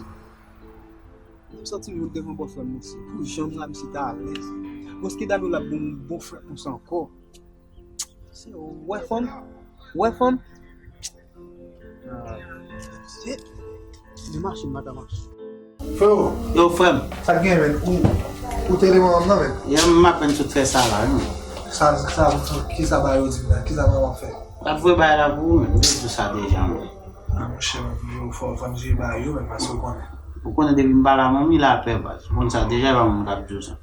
m santi m devan bòfrè m, mesye. Pou jan m la, misye ta alèz. Bòs ki Danyola ap bon, bon frè konsa ankò. Se wè fanm, wè fanm. Ah, se, se de machin, madanm. Freo. Yo, frè m. Sa k gen, menn? Ou, ou te rele manman m nan, menn? Yè, m apèn sot fè sa la, wi, menn. Sa, sa, kisa bagay yo di m la? Kisa manman m fè? L ap voye bagay la pou ou, menn. M te di w sa deja, menn. Ah, monchè, menn, yo, fò, fò n jere bagay yo, menn, paske w konnen. Ou konnen depi m pale a manmi, l apè, baz. Ou konn sa deja, e pa mwen k ap di w sa.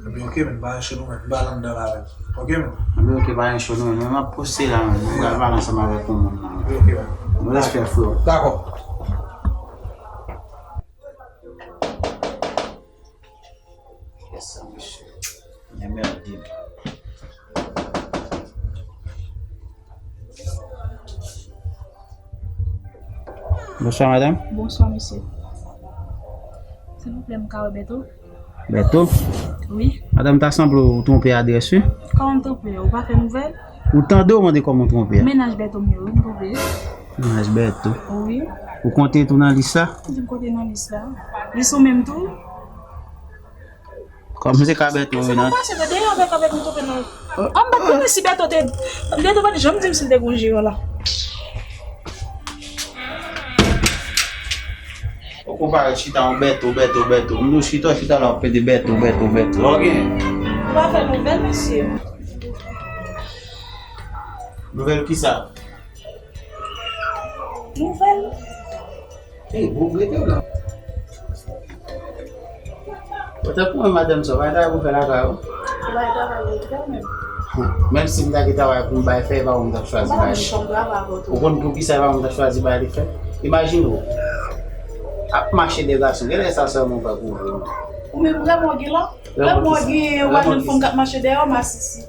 Ebyen, oke, menn, pa rann cho nou, menn. M pa anndan la, menn. Oke, menn. Ebyen, oke, pa rann cho nou, menn. Men m ap poste la, menn. M pral pale ansanm avèk yon moun la, menn. Ebyen, oke, menn. Bon, respè, freo. Dakò. Yes, sir, mesye. Mèdi. Bonswa, madanm. Bonswa, mesye. Silvouplè, m ka wè Bèto? Bèto? Wi. Madanm, ta sanble ou twonpe adrès, wi. Kòman m twonpe? Ou pa fè nouvèl? Ou tande ou mande kòman m twonpe a? Mennaj Bèto m ye, wi, m twonpe. Mennaj Bèto. Wi. Ou konte tou nan lis la? Di m konte nan lis la. Lis ou menm tou? Kòm se ka Bèto, wi, nan. Se pa se te deyò avèk, avèk nou twonpe nan. An, m pa t konnen si Bèto te, Bèto pa t janm di m si l te gon jeran la. Ou konpare chita yon Bèto, Bèto, Bèto. M di w chita, chita la, w ap pede Bèto, Bèto, Bèto. Sa w gen? Ou pa fè nouvèl, mesye. Nouvèl kisa? Nouvèl. Ey, bon, rete w la. Ou tankou mwen, madanm sa, w pa gen travay pou fè lakay ou? Ou pa gen travay pou fè menm? Menm si m ta gen travay pou m bay fè, e pa ou m t ap chwazi bay. Ou konn poukisa e pa ou m t ap chwazi bay li fè? Imajine w ap mache de gason, genlè sa sèlman ou fè pou ou. Ou menm vrèman gen la? Vrèman gen, ou pa jwenn fanm k ap mache dèyè w, masisi.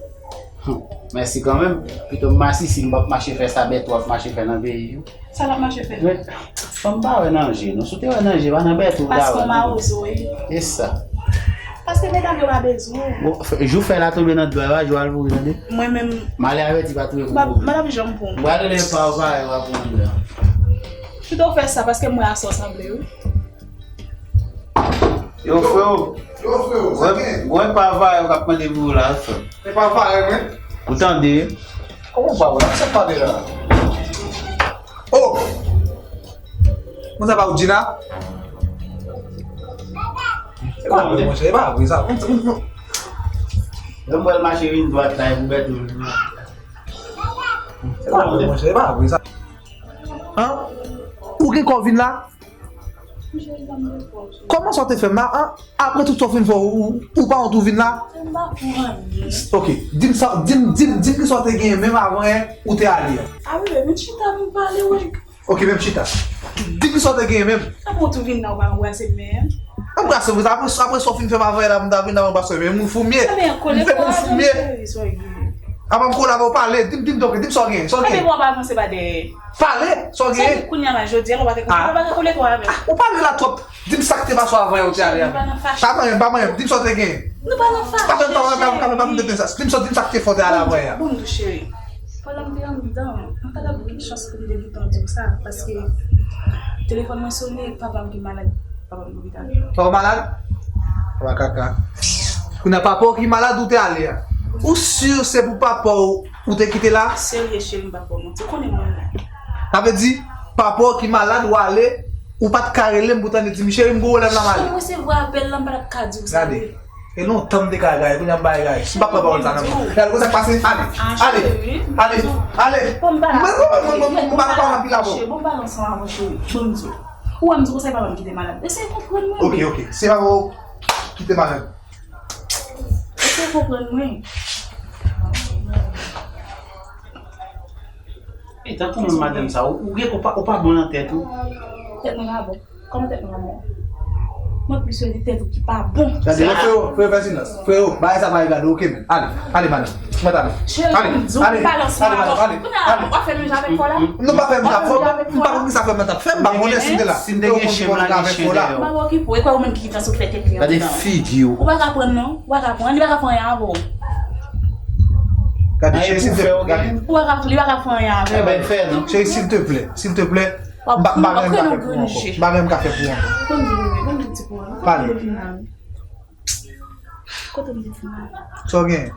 Mèsi kanmenm. Pito m masisi, m p ap mache fè sa Bèto ap mache fè nan peyi yo. Sa l ap mache fè? Men, fanm pa wè nan je, non. Si w te wè nan je, pa nan Bèto w ta wè. Paske w mawozo, wi. E sa. Paske medam yo pa bezwen w. Bon, jou fèy la tonbe nan dlo a, e pa jou a l pouri, tande. Mwen menm. Malè avèti pa touye pou pouri. Madanm janm pou m. M pral rele pa w, pa w ap pran anndan. Pito w fè sa, paske m wè asè w sanble, wi. Yo, freo. Yo, freo, sa gen? Wè, wè pa vayè yo k ap mande pou yo la, frè. E pa vayè, men. Ou tande? Kòman pa vayè? Sa k pale la? Oh! Moun sa pa ou di la? E pa vre, monchè, e pa vre sa. Lè m wè l mache vin dwat la, e pou bèt ou. E pa vre, monchè, e pa vre sa. An? Ou gen kò vin la? Kòman sa w te fè m la? An, apre tout sa w fin fè, ou, ou, ou pa wont ou vin la? M pa fè anyen. Ok, di m sa, di m, di m, di m ki sa w te genyen menm avan yè ou te ale a. A wi, men chita pou m pale, wi. Ok, menm chita. Di m ki sa w te genyen menm. Apre w tou vin la, ou pa anbrase m menm. Anbrase m, apre, apre sa w fin fè m avan yè la, m ta vin la, m anbrase w, men moun foumye. Sa vle kole pou avè m, cheri, sa w gen. Apa m kole avè w, pale, di m, di m donk, di m sa w genyen, sa w genyen. Pale, sa w genyen. Sa w gen kounye a la, jodi a, nou pa ka kole, nou pa ka kole twa avè m. Ou pale la twòp. Di m sa k te pase avan yè ou te ale a. Nou pa nan fache. Pa manyen, pa manyen. Di m sa w te gen. Nou pa nan fache, cheri. Pa fè m, pa fè m, pa fè m, pa fè m tenten sa. Di m sa, di m sa k te fè w te ale avan yè a. Bon, cheri. Pandan m te anndan, m pa t ap gen chans pou m te gentan di w sa, paske telefòn mwen sonnen, papa m ki malad, papa m lopital. Papa w malad? Papa kaka. Kounye a papa w ki malad ou te ale a. Ou si se pou papa w ou te kite la? Serye, cheri, m pa fè w manti. Ou konnen mwen la. Sa vle di, papa w ki malad, w ale, ou pa t ka rele m pou tande di m, cheri, m gen pwoblèm la, m ale. M resevwa apèl la, m pa t ap ka di w sa. Gade. E lontan m te ka gaye, kounye a m pa gaye. M pa pran pawòl sa nan men w. Gade, konn sa k pase? Ale, ale, ale, ale. Bon, m pa la. Mwen, mwen, mwen, mwen, mwen pa nan pale anpil avè w. Bon, m pale ansanm avè w, cheri. Bon, m di w. Ou wè m di w konsa, e papa m ki te malad. Eseye konprann mwen. Ok, ok. Se papa w ki te malad. Eseye konprann mwen. E tankou menm madanm sa, ou, ou gen, ou pa, ou pa bon nan tèt ou. Tèt mwen pa bon. Kòman tèt mwen pa bon? Mwen plis wè se tèt ou ki pa bon. Gade, freo, freo, fè silans. Freo, bagay sa pa egale, ok, men. Ale, ale, madanm. Mwen ale. Cheri, ale, m di w, ale, m pa lanse ale, madanm, ale, ale, kounye a, ale. W ap fè menm jan avèk fò la? Non, pa fè menm jan avèk fò. M pa konn kisa freo mwen t ap fè, m pa konnen si m te la. Si m te gen chen, m la gen chen dèyè w. M pa okipe w, e kwè ou menm ki gentan sou fè tèt li anndan. Gade figi w. Ou pa ka pran non, ou pa ka pran, li pa ka fè anyen avè w. Gade, cheri, silteplè, gade. Ou pa ka, li pa ka fè anyen avè w. Ebyen, fè non. Cheri, silteplè, silteplè. M pa, m pa gen anyen m ka fè pou ou ankò. M pa gen anyen m ka fè pou ou ankò. Pale. Kote m di pou mwen? Sa w gen?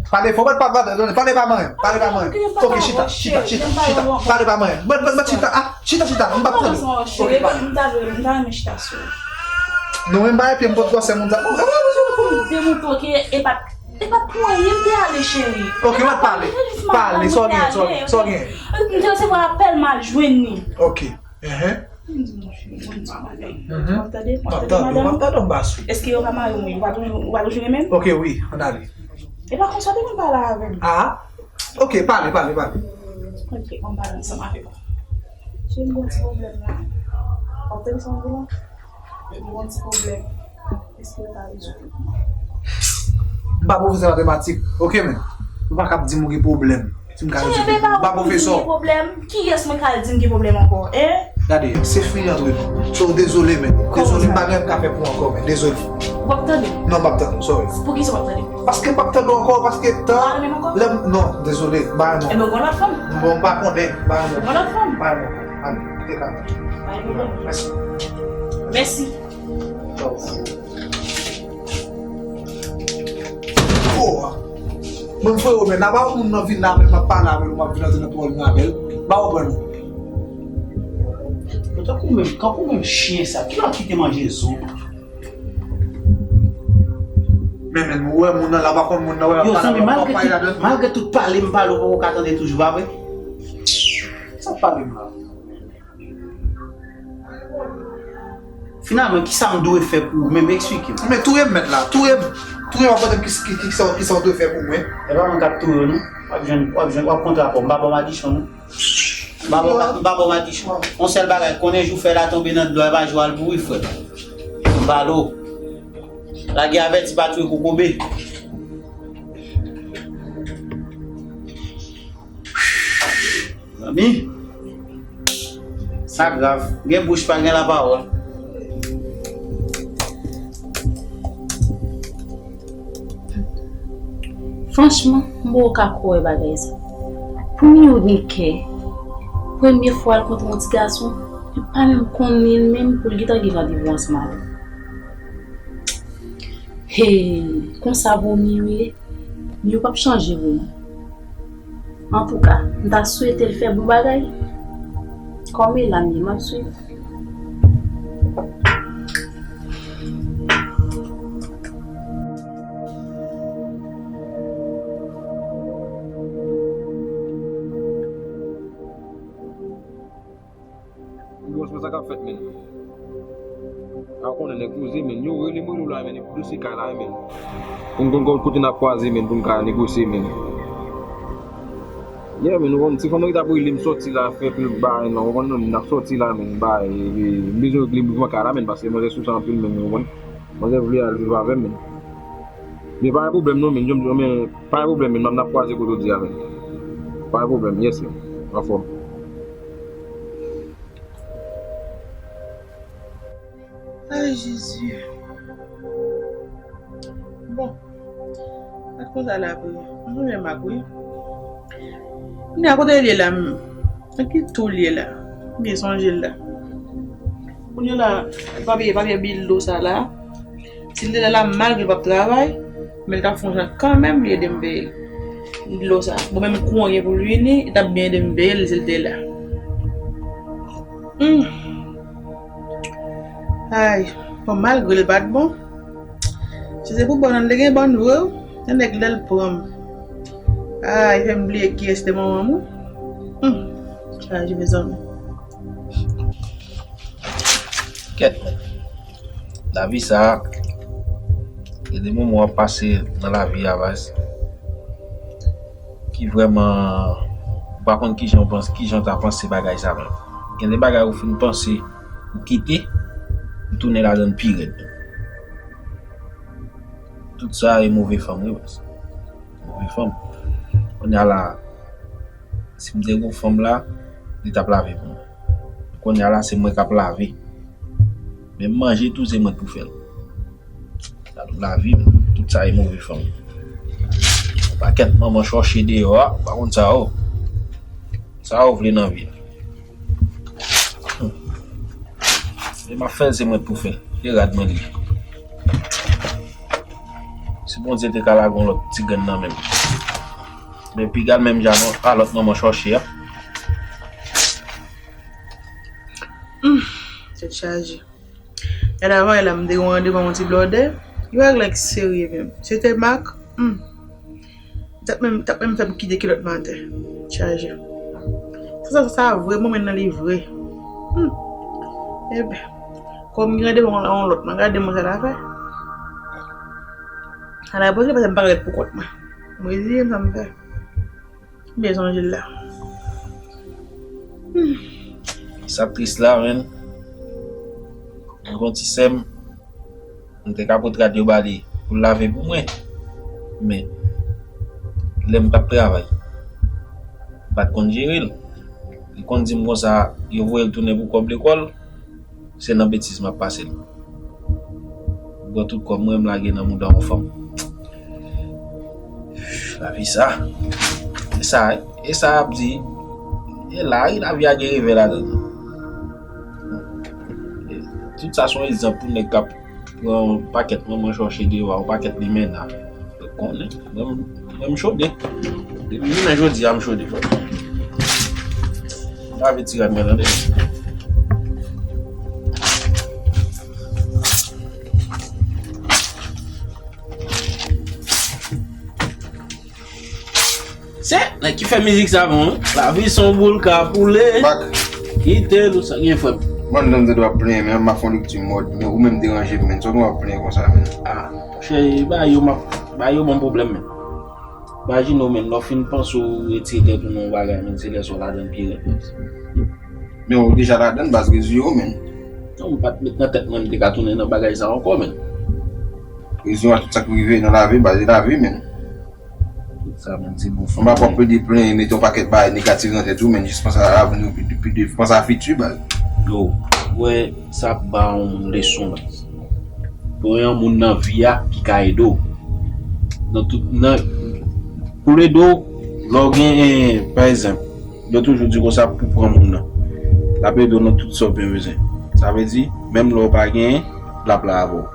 Pale fò, pale, pale, pale pa manyen, pale pa manyen. Ok, chita, chita, chita, chita. Pale pa manyen. Mwen, mwen, mwen chita, ah, chita, chita, m p ap tande. Ok, pale. M ta dwe, m ta renmen chita sou. Non, men m pa epye m pot gwosè moun sa. Pou m demontre w ke e pa t, e pa t pou anyen m te ale, cheri. Ok, mwen pale. Pale, sa w gen, sa w gen, sa w gen. M te resevwa apèl, m al jwenn li. Ok. Enhen. M di nou, cheri, bon, ti bagay. Mhm. W ap tande? W ap tande, madanm? M ap tande, m ap tande, m pa sou. Èske yo ka mare w, wi? Ou pa toujou, ou pa toujou renmen m? Ok, wi, ann ale. E pa konsa w te konn pale avè m. Ah? Ok, pale, pale, pale. Ok, bon, m pale ansanm avè w. Cheri, m gen yon ti pwoblèm la. W ap tande sa m di w la? M gen yon ti pwoblèm. Èske w ka rezoud li pou mwen? M pa pwofesè matematik, ok, men. Ou pa kab di m ou gen pwoblèm. Si m ka rezoud li pou ou. M pa pwofesè. Kiyès mwen ka al di m gen pwoblèm ankò, en? Gade, se fini antre nou. So, dezole, men. Dezole, m pa gen anyen m ka fè pou ou ankò, men. Dezole. Ou p ap tande? Non, m p ap tande, sorry. Poukisa w p ap tande? Paske m p ap tande w ankò, paske tan, lè m, non, dezole, m pa renmen w. Ebyen, w gen lòt fanm? Bon, m pa konnen, m pa renmen w. Ou gen lòt fanm? M pa renmen w. Ale, kite ka. Pa gen pwoblèm. Mèsi. Mèsi. Ciao. Oh, mwen frero, men, n a pa moun nan vin la, men m ap pale avè l, m ap vin antre nan pawòl mwen avè l. M pa konprann ou. Tankou menm, tankou menm chen sa, kilè w kite manje zo? Men, men, ou wè moun nan la, w pa konn moun nan, wè, yo, zanmi, malgre tout, malgre tout pale m pale, ou poko ka tande toujou, pa vre? Sa w pale m la? Finalman, kisa m dwe fè pou ou menm? Eksplike m. Men touye m mèt la, touye m. Touye m, ap mande m ki, ki, ki, kisa, kisa w dwe fè pou mwen. E pa mwen k ap touye w, non. W ap jwenn, w ap jwenn, w ap kontre avè m. M pa ba w madichon, non. M pa ba w, m pa ba w madichon. Yon sèl bagay, konnen jou fè la tonbe nan dlo a, e pa jou al pouri, frè. M pale w. Lagè avèti pa touye kokobe. Zanmi, sa grav. Gen bouch pa gen lapawòl. Franchman, m poko ka kwè bagay sa. Pou Miyo gen kè, premye fwa l kontre yon ti gason, li pa menm konnen l menm pou l gentan gen randevou ansanm avè l. Hey, konsa pou Miyo ye? Miyo p ap chanje pou mwen. Antouka, m ta swete l fè bon bagay. Kòm e la m ye, m ap swiv. Franchman, sa k ap fèt, menn? A konnen nèg poze, men. Yo rele m, rele w la, men, epi dosye kay la, men. Pou n konn kote n ap kwaze, men, pou n ka negosye, men. Yeah, men, ou konn, ti fanm nan ki t ap rele m sòti la, fè pil bagay, non, ou konn, non, n ap sòti la, men, bagay, e, e, m bezwen regle mouvman kay la, men, paske manzè sou sa anpil, men, ou konn. Manzè vle al viv avè m, men. Men pa gen pwoblèm, non, men, men, pa gen pwoblèm, men, n ap kwaze kote w di a, men. Pa gen pwoblèm, yes, men. Anfòm. Ay, Jezi. Bon, mwen konn sa l ap ye. Mwen renmen Mak, wi. Kounye a, kote l ye la menm? Nan ki tou l ye la? M byen sonje l la. Kounye a la, papye, papye bil dlo sa la. Si l te la, la, malgre l p ap travay, men l t ap fè yon jan kanmenm, li ede m peye l. Dlo sa. Bon, menm kouran gen pou l vini, li t ap byen ede m peye l si l te la. Hmm. Ay, bon, malgre l pa t bon, si se pou bòn nan, l te gen bòn vre, wi. Yon nèg lè l pran m. Ay, fè m bliye kiyès te manman m, wi. Hmm. Chaje, mezanmi. Kèt, men. Lavi sa a, gen de moman w ap pase nan lavi a, baz, ki vrèman, ou pa konn kijan w panse, kijan w ta panse bagay sa menm. Gen de bagay ou fin panse, ou kite, ou tounen ladan l pi rèd. Tout sa e move fanm, wi, baz. Move fanm. Kounye a la, si m te gon fanm la, li t ap lave pou mwen. Kounye a la, se mwen k ap lave. Menm manje tou, se mwen k pou fè l. Gade yon lavi, men. Tout sa e move fanm. Yon pakèt manman chòche deyò a, ou pa konn sa yo. Sa yo vle nan vi a. Hmm. E m ap fè l, se mwen k pou fè l. E rad mwen li ye. Si Bondye te ka lage yon lòt ti grenn nan men m. Men piga l menm jan a lòt manman chòche a. Hmm, tèt chaje. Yè avan yè la, m te gen yon randevou ak yon ti blòdè. Yo regle nèg serye menm. Se te Mak. Hmm. T ap menm, t ap menm fè m kite kilòt m atè. Chaje. Sa, sa, sa vre, mwen menm nan li vre. Hmm. Eben, kòm m gen randevou ak yon lòt, mwen gade mwen sa l ap fè. Ala poze, paske m pa ka ret pou kont mwen. Mwen reziye m, sa m fè. M byen sonje l la. Hmm. Sa tris la, menn. Mwen gon ti sè m, m te ka pot rad yo ba li pou l lave pou mwen. Men, lè m t ap travay, m pa t konn jere l. Li konn di m konsa, yo voye l tounen pou kòb lekòl. Se nan betiz m ap pase l. M pran tout kòb mwen, m lage nan mouda yon fanm. Lavi sa. E sa, e sa y ap di, e la, wi, lavi a gen revè ladan l. Tout sa se yon egzanp pou nèg k ap pran yon pakèt manman chòche deyò a, yon pakèt limena. Ou konnen, mwen, mwen m chode. Depi jounen jodi a, m chode. Lave ti rad mwen, tande. Se nèg ki fè mizik sa bon, wi. Lavi se yon boul ka poule. Bak. Kite nou sa gen frè m. Mwen, m tande w ap plenyen, men m ap fè yon lekti mòd, men ou menm deranje m, men. Sa w ap plenyen konsa, men? Ah, monchè, ba yo, m ap, ba yo ban m pwoblèm, men. Imajine w, men, lè w fin panse w retire tèt ou nan yon bagay, men, se lè sa w ladan l pi rèd, men. Men ou deja ladan l, baz, reziye w, men. Non, m pa t met nan tèt mwen m te ka tounen nan bagay sa ankò, men. Reziye w a tout sa k rive nan lavi, baz, e lavi, men. Sa, men, se bon. Ou pa pwòp plede plenyen, mete yon pakèt bagay negatif nan tèt ou, men jis panse a avni, pi, pi, pi, panse a fiti, baz. Yo, wè, sa ap ba yon moun leson, baz. Pou yon moun nan vi a ki ka ede w. Nan tout, nan, pou l ede w, lè w gen, pa egzanp, yo toujou di konsa pou pran moun nan. L ap ede w nan tout sa w bezwen. Sa vle di, menm lè w pa genyen, l ap la avè w.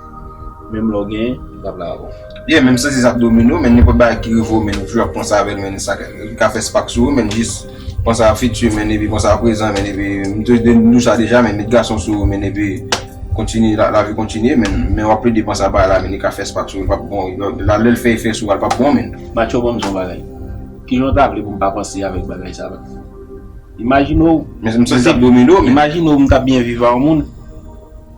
Menm lè w genyen, l ap la avè w. Yeah, menm santi sa ap domine w, men nenpòt bagay ki rive w, men ou toujou ap panse avè l, men sa ka, li ka fè spak sou ou, men jis panse a fiti, men epi panse a prezan, men epi m te di nou sa deja, men met gason sou ou, men epi kontinye, la, lavi kontinye, men, men w ap plede panse a bagay la, men li ka fè spak sou ou, li p ap bon, la, lè l fè efè sou ou, li p ap bon, men. Matcho, ban m di w yon bagay. Kijan w ta vle pou m pa panse avèk bagay sa la? Imajine w, men m santi sa ap domine w, men. Imajine w, m t ap byen viv a yon moun,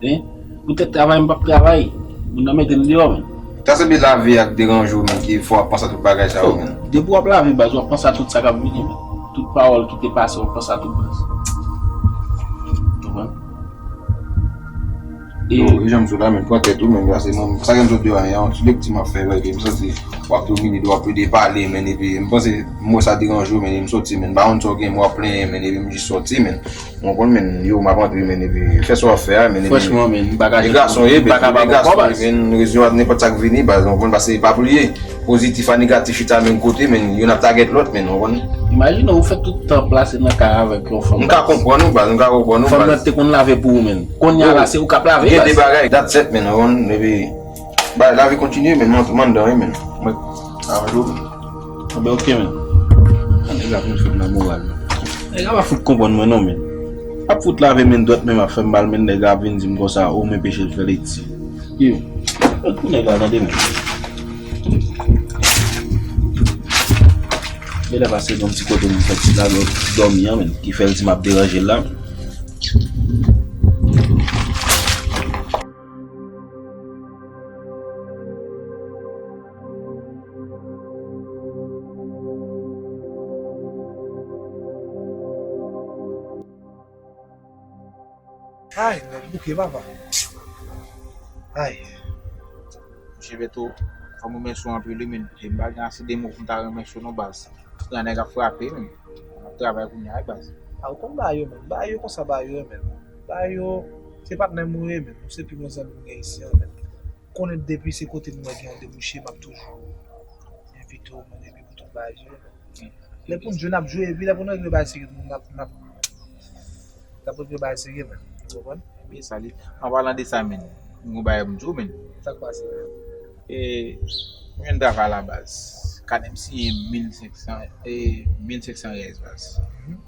hein? Poutèt travay, m p ap travay. Moun nan mete m deyò, men. Sa se byen lavi a k deranje w, men, ki fè w ap panse a tout bagay sa yo, men. Depi w ap lave, baz, w ap panse a tout sa k ap vini, men. Tout pawòl ki te pase, w ap panse a tout, baz. Konprann? E yo, e jan m sot la, men, pran tèt ou, men, pase mwen, sa gen m sot deyò a, yon ti lekti m ap fè, epi m santi w ap domine, w ap plede pale, men, epi m panse mo sa deranje w, men, e m soti, men, m pa konn sa w gen, m w ap plenyen, men, epi m jis soti, men. Ou konprann, men, yo, m ap antre, men, epi fè sa w ap fè a, men, epi Franchman, men, m pa ka e gason ye, men, m pa ka pa gason ye, men, rezon a nenpòt sa k vini, baz, ou konprann, pase pa bliye, pozitif a negatif chita menm kote, men, youn ap target lòt, men, ou konprann. Imajine ou fè tout tan plase nan kay avèk yon fanm, m ka konprann ou, baz, m ka konprann ou, baz. Fanm nan te konn lave pou ou, men. Kounye a la, se ou k ap lave, baz. Gen de bagay, that's it, men, ou konprann, epi, ba, lavi kontinye, men, m antre anndan, wi, men. Mwen, a, yo, men. Anben, oke, men. Nèg la vin fout nan moral, men. Nèg la pa fout konprann mwen non, men. Ap fout lave men dwèt men m ap fè m mal, men nèg la ap vin di m konsa, o, m enpeche l fè lekti. Yo, yo, pou nèg la tande, men. Genlè pase yon ti kote m fè ti lave, ti dòmi an, men, ki fè l di m ap deranje l la. Ay, nèg bouke, papa. Ay. Monchè Beto, fò m remèsye w anpil, wi, men. E m pa gen ase de mo pou m ta remèsye w non, baz. Gran nèg ap frape, men. M ap travay kounye a, baz. A, ou konn bagay yo, men. Bagay yo konsa, bagay yo, men. Bagay yo, se patnè m ou ye, men. Ou se pi bon zanmi m gen isi an, men. Konnen depi se kote m wè gen yon debouche, m ap toujou envite w, men, epi pou tout bagay yo, men. Lè pou n jwe, n ap jwe, epi lè pou n regle bagay serye, n ap, n ap, n ap regle bagay serye, men. Ou konprann? Ebyen, sa li. An palan de sa, men, m gon bagay pou m di w, men. Sa k pase, men? E, mwen jwenn travay la, baz. Kanè m siyen mil senk san, e, mil senk san riyèl, baz. Mhm.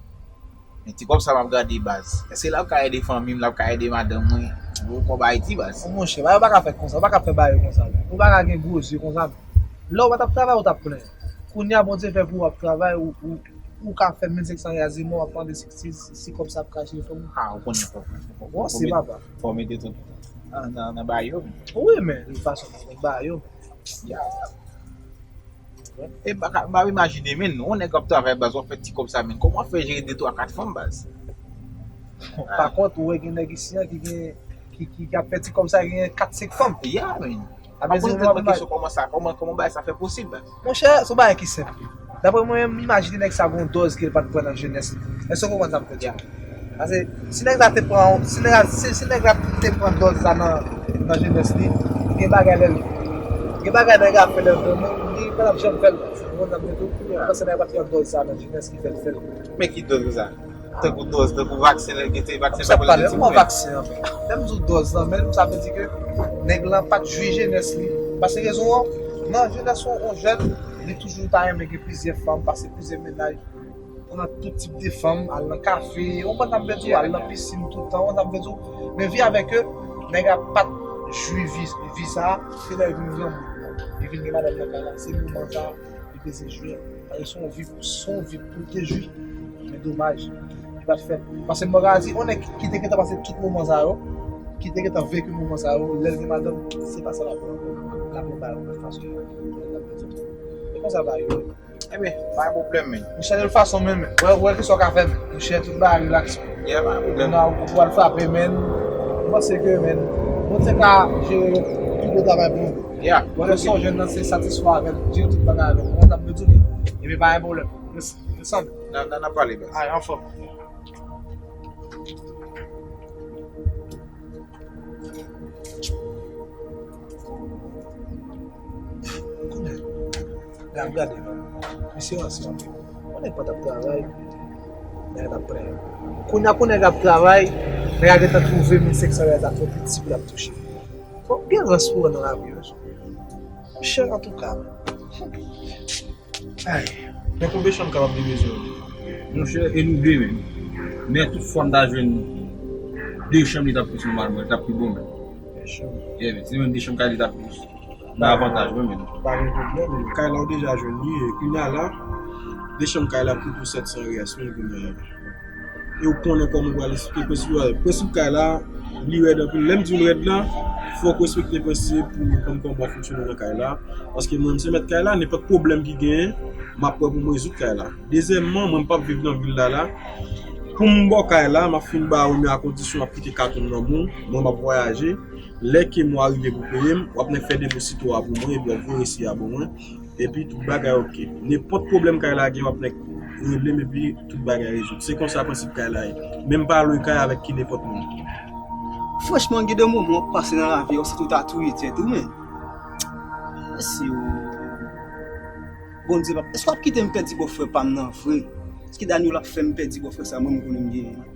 Men ti kòb sa m ap gade, baz. Èske l ap ka ede fanmi m, l ap ka ede madanm mwen? Gwo kòb Ayiti, baz. Monchè, bagay yo pa ka fèt konsa, ou pa ka fè bagay yo konsa, men. Ou pa ka gen gwo zye konsa, men. Lè w pa t ap travay, ou t ap plenyen. Kounye a, Bondye fè pou w ap travay, ou, ou, ou ka fè mil senk san riyèl, w ap mande si, si, si kòb sa ap ka jere fanmi w. A, ou konnen fò, fò, fò, fò, fò mete tout nan, nan, nan bagay yo, men. Wi, men, de tout fason, nan bagay yo, men. Ya. E m pa ka, m pa imajine, men, yon nèg k ap travay, baz, w ap fè ti kòb sa, men, kòman w ap fè jere de, twa, kat fanm, baz? Pa kont, ou wè gen nèg isi an ki gen, ki, ki, ki ap fè ti kòb sa, gen kat, senk fanm. Ya, men. Apre, m ap poze tèt mwen kesyon, kòman sa, kòman, kòman bagay sa fè posib, baz? Monchè, se yon bagay ki senp. Daprè mwen, m imajine nèg sa gon dòz ke l pa t pran nan jenès li. Èske w konprann sa m vle di a? Paske si nèg la te pran, si nèg la, si, si nèg la te pran dòz sa nan, nan jenès li, gen bagay lè l, gen bagay nèg la fè lè l granmoun, li pa t ap janm fè l. Ou konprann sa m vle di w? Paske nèg la pa t pran dòz sa nan jenès ki fè l fè l. Men ki dòz sa? Tankou dòz, tankou vaksen, lè l gen te vaksen, sa pale, mwen vaksen an. Lè m di w dòz lan, men sa vle di ke nèg lan pa t jwi jenès li. Paske rezon an, nan jenès yon, yon jèn, li toujou ta renmen gen plizyè fanm, pase plizyè mennaj, pran tout tip de fanm, al nan kafe, ou konprann sa m vle di w, al nan pisin tout tan, ou konprann sa m vle di w. Men vi avèk yo, nèg la pa t jwi vi, vi sa, se lè l vin granmoun, li vin gen madanm nan kay la, se moman sa, li bezwen jwi. Paske se yon vi, se yon vi pou l te jwi. Men domaj, li pa t fè. Paske mwen ka di, yon nèg ki te gentan pase tout moman sa yo, ki te gentan veki moman sa yo, lè l gen madanm, se pa sa l ap pran. L ap pran bagay yon lòt fason. E konsa bagay yo ye. Ebyen, pa gen pwoblèm, men. Monchè, de tout fason, men, men. Wè, wè, kisa w ka fè, men. Monchè, tout bagay, relax. Yeah, pa gen pwoblèm. Ou pral frape, men. Mwen panse ke, men, Bondye ka jere pi gwo travay pou ou. Yeah. Wè, lè se yon jèn nan, se satisfè avè l, jere tout bagay avè l. Mwen, t ap bezwen li. Ebyen, pa gen pwoblèm. Desann. N a, n a, n a pale, baz. Ay, anfòm. Kounye a, lè m gade, misye ranse anpil. Yon nèg pa t ap travay, nèg la t ap plenyen. Kounye a, kounye a nèg ap travay, nèg la gentan twouve mil senk san riyèl sa twò piti pou l ap touche. Fòk gen rans pou w nan lavi, mesye. Monchè, antouka, men. Ay, men konbyen chanm kapab li bezwen? Monchè, e nou de menm. Men tout fwa m ta jwenn de chanm, li t ap plis nòmalman, li t ap pi bon menm. De chanm? Yeah, men, si menm de chanm kay li t ap plis nan avantaj mwen menm. Pa gen pwoblèm, kay la ou deja jwenn li, e kounye a la, de chanm kay la koute ou sèt san riyèl menm kounye a. E ou konnen kòman ou pral esplike prensip, prensip kay la, Li rèd anpil. Lè m di l rèd la, fòk w respekte prensip pou konn kòman w fonksyone nan kay la. Paske mwen, m se mèt kay la, nenpòt pwoblèm ki genyen, m ap wè pou m rezoud kay la. Dezyèmman, mwen, m p ap viv nan vil la la. Pou m ba w kay la, m ap fin ba ou, men a kondisyon w ap kite kat ou nan men w, mwen, m ap vwayaje. Lè ke mwa rive pou peye m, w ap nèk fè depo sito a pou mwen, epi w ap voye resi a ban mwen. Epi tout bagay oke. Nenpòt pwoblèm kay la gen, w ap nèk rele m epi tout bagay rezoud. Se konsa prensip kay la ye. Men m pa lwe kay avèk ki nenpòt moun. Franchman, gen de moman w ap pase nan lavi a, w santi w ta touye tèt ou, men. Mesye o. Bondye pap, èske w ap kite m pèdi bòfrè pa m nan vre? Èske Daniel ap fè m pèdi bòfrè sa mwen m konnen m genyen an?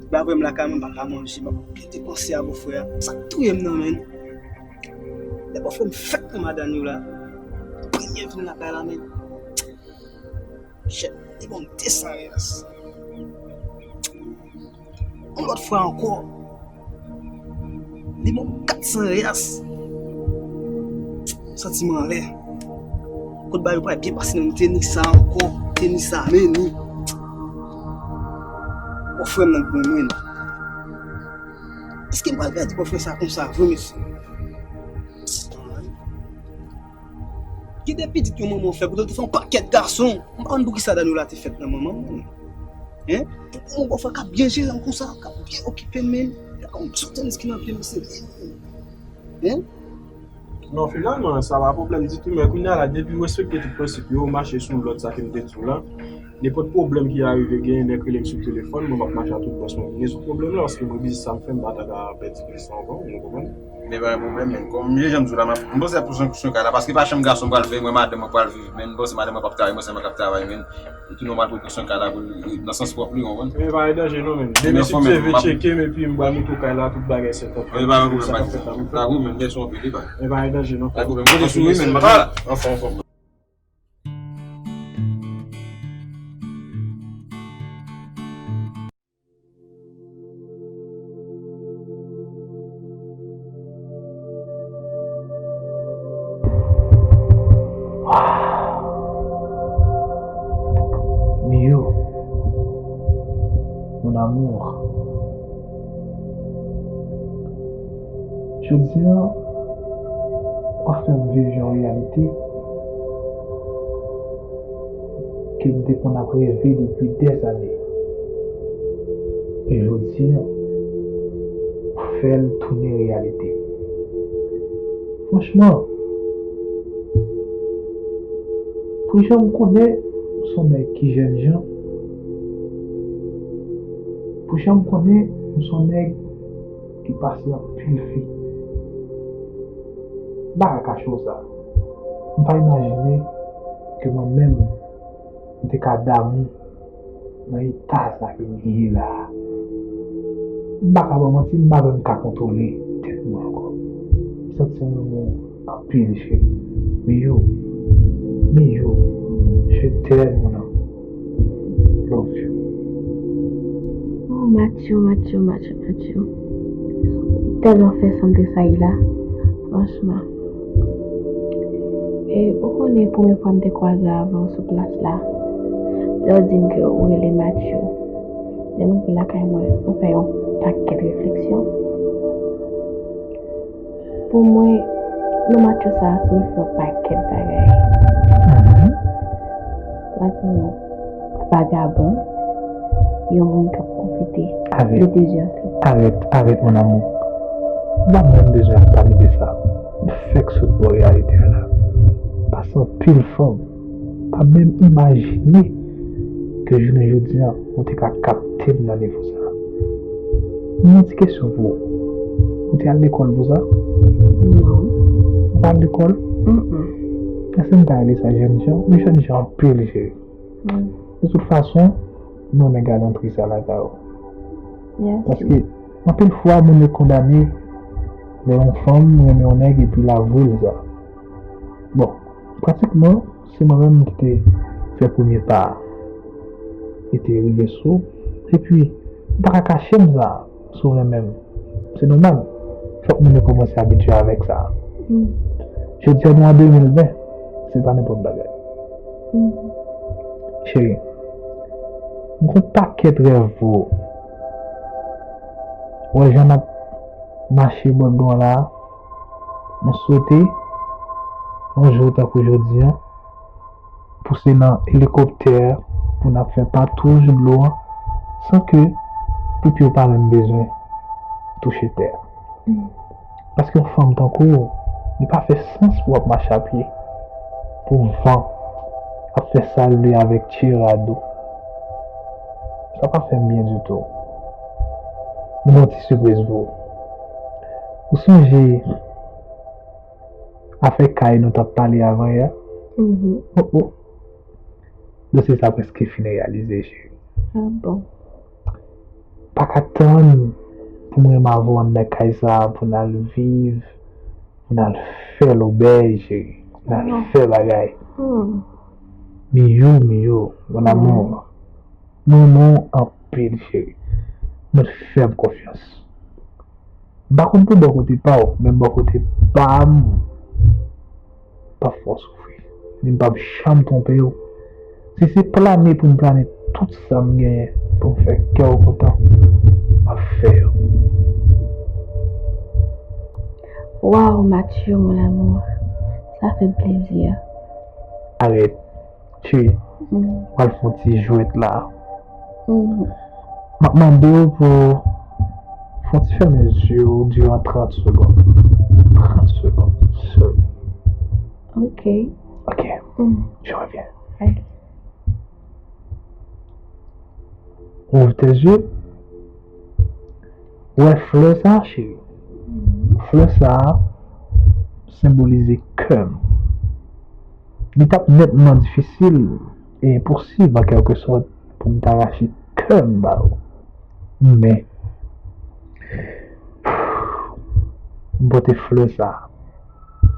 Ba vre m lakay mwen, m pa ka manje, m ap byen depanse a bòfrè a. Sa k touye m nan, men. Lè bòfrè m fèk nan madanyo la, premye vin lakay la, men. Chèt, li ban m de san reyas. Yon lòt fwa ankò, li ban m kat san reyas. Santi m anlè. Kot bagay yo pral byen pase nan, m te ni sa ankò, m te ni sa, men ni. Bòfrè m nan k ban mwen. Èske m pral pèdi bòfrè sa konsa vre, mesye? Gen de pitit yon manman fè, poutan l te fè yon pakèt gason. M pa konn poukisa Daniela te fèt nan manman mwen. Hein? Pou yon bòfrè k ap byen jere m konsa, k ap byen okipe m, men. Gade yon sou tenis ki nan pye m, se li menm. Hein? Non, finalman, sa pa pwoblèm ditou, men kounye a la, depi w respekte tout prensip yo, w mache sou lòd sa ke m te di w la, nenpòt pwoblèm ki arive, genyen nèg rele m sou telefòn, mwen m ap mache a tout bòs mwen vini sou pwoblèm la, paske mwen biznis sa m fè, m pa ta ka pèdi biznis la ankò, nou konprann? Men pa gen pwoblèm, men kòm jan m di w la, m ap, m panse ap pran solisyon kay la, paske pa chanm gason m pral veye, mwen madanm mwen pral viv, men m panse madanm mwen p ap travay, mwen sèlman k ap travay, men li tounen w mal pou l pran solisyon kay la pou l, nan sans pwòp li, w konprann? Men pa gen danje non, men. Demen si Bondye vle tcheke m epi m pral mete w kay la, tout bagay sèt. Men pa gen pwoblèm, pa gen pwoblèm. Dakò, men mèsi anpil, li pa. Men pa gen danje non. Pa gen pwoblèm. Kote sou wi, men m pa la. Anfòm, anfòm. Miyou, mon amour. Jodi a, w ap fè m viv yon reyalite ke m te konn ap reve depi dèzane. E jodi a, w fè l tounen reyalite. Franchman, pou jan m konnen w se yon nèg ki jènjan, pou jan m konnen w se yon nèg ki pase anpil fi. M pa ka kache w sa. M pa imajine ke mwen menm, m te ka damou nan eta sa ke m ye la a. M pa ka ba w manti, m pa menm ka kontwole tèt mwen ankò. M santi m renmen w anpil, cheri. Miyou, Miyou, je t'aime, mon amour. Love you. Oh, Matthew, Matthew, Matthew, Matthew. Ou tèlman fè sanm te sa ye la. Franchman. E ou konnen premye fwa m te kwaze avè w sou plas la, lè w di m ke ou rele Matthew. Lè m rive lakay mwen, m fè yon pakèt refleksyon. Pou mwen, non Matthew sa a siyifi yon pakèt bagay. Mhm. Sa se yon vagabon, yon moun k ap pwofite de dezè fi. Arèt, arèt, mon amour. M pa menm bezwen ap pale de sa. M fèk sot bò reyalite a la. Pase anpil fanm. Pa menm imajine ke jounen jodi a, ou te ka kapte m nan nivo sa a. Men yon ti kesyon pou ou. Ou te al lekòl pou sa? Non. Ou pa al lekòl? Mm-mm. Èske m ta rele sa jènjan? Ou jènjan anpil, cheri. Mm. De tout fason, nou renmen galanterie sa lakay ou. Yes. Paske, anpil fwa, moun yo kondane lè yon fanm renmen yon nèg epi l avwe l sa. Bon, pratikman, se mwen menm ki te fè premye pa a. Li te rive sou ou. Epi, ou pa ka kache m sa, si w renmen m. Se nòmal. Fòk moun yo kòmanse abitye avèk sa. Mm. Jodi a, nou an de mil ven, se pa nenpòt bagay. Mm. Cheri, m gon pakèt rèv pou ou. Wè jan n ap mache bò dlo an la a, mwen swete yon jou tankou jodi a, pou se nan elikoptè pou n ap fè patwouj dlo an san ke pye w pa menm bezwen touche tè a. Paske yon fanm tankou w, li pa fè sans pou w ap mache a pye, pou van ap fè sa l vle avèk tye rad ou. Sa pa fè m byen ditou. M gen yon ti sipriz pou ou. Ou sonje afè kay nou t ap pale avan yè? Oh, oh. Dosye sa prèske fin reyalize, cheri. Ah bon? Pa ka tann pou mwen m avè w anndan kay sa a, pou n al viv, pou n al fè lobèy, cheri. Pou n al fè bagay. Miyou, Miyou, mon amour. Mwen renmen w anpil, cheri. Mwen fè m konfyans. M pa konn pou bò kote pa w, men bò kote pa m, m p ap fè w soufri. Ni m p ap janm twonpe w. Si se plane pou m plane tout sa m genyen pou m fè kè w kontan, m ap fè yo. Waw, Mathieu, mon amour, sa fè m plezi. Arèt, cheri, m pral fè yon ti jwèt la. M ap mande w pou fè yon ti fèmen zye w diran trant segonn. Trant segonn sèlman. Ok. Ok, je reviens. Ouvre tes yeux. Wè flè sa, cheri. Flè sa senbolize kè m. Li t ap nètman difisil e enposib an kèlke sòt pou m ta rache kè m ba ou. Men, m pote flè sa.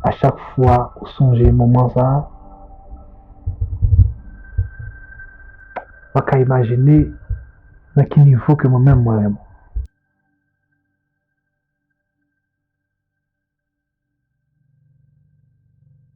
A chak fwa ou sonje moman sa, w ap ka imajine nan ki nivo ke mwen menm mwen renmen w.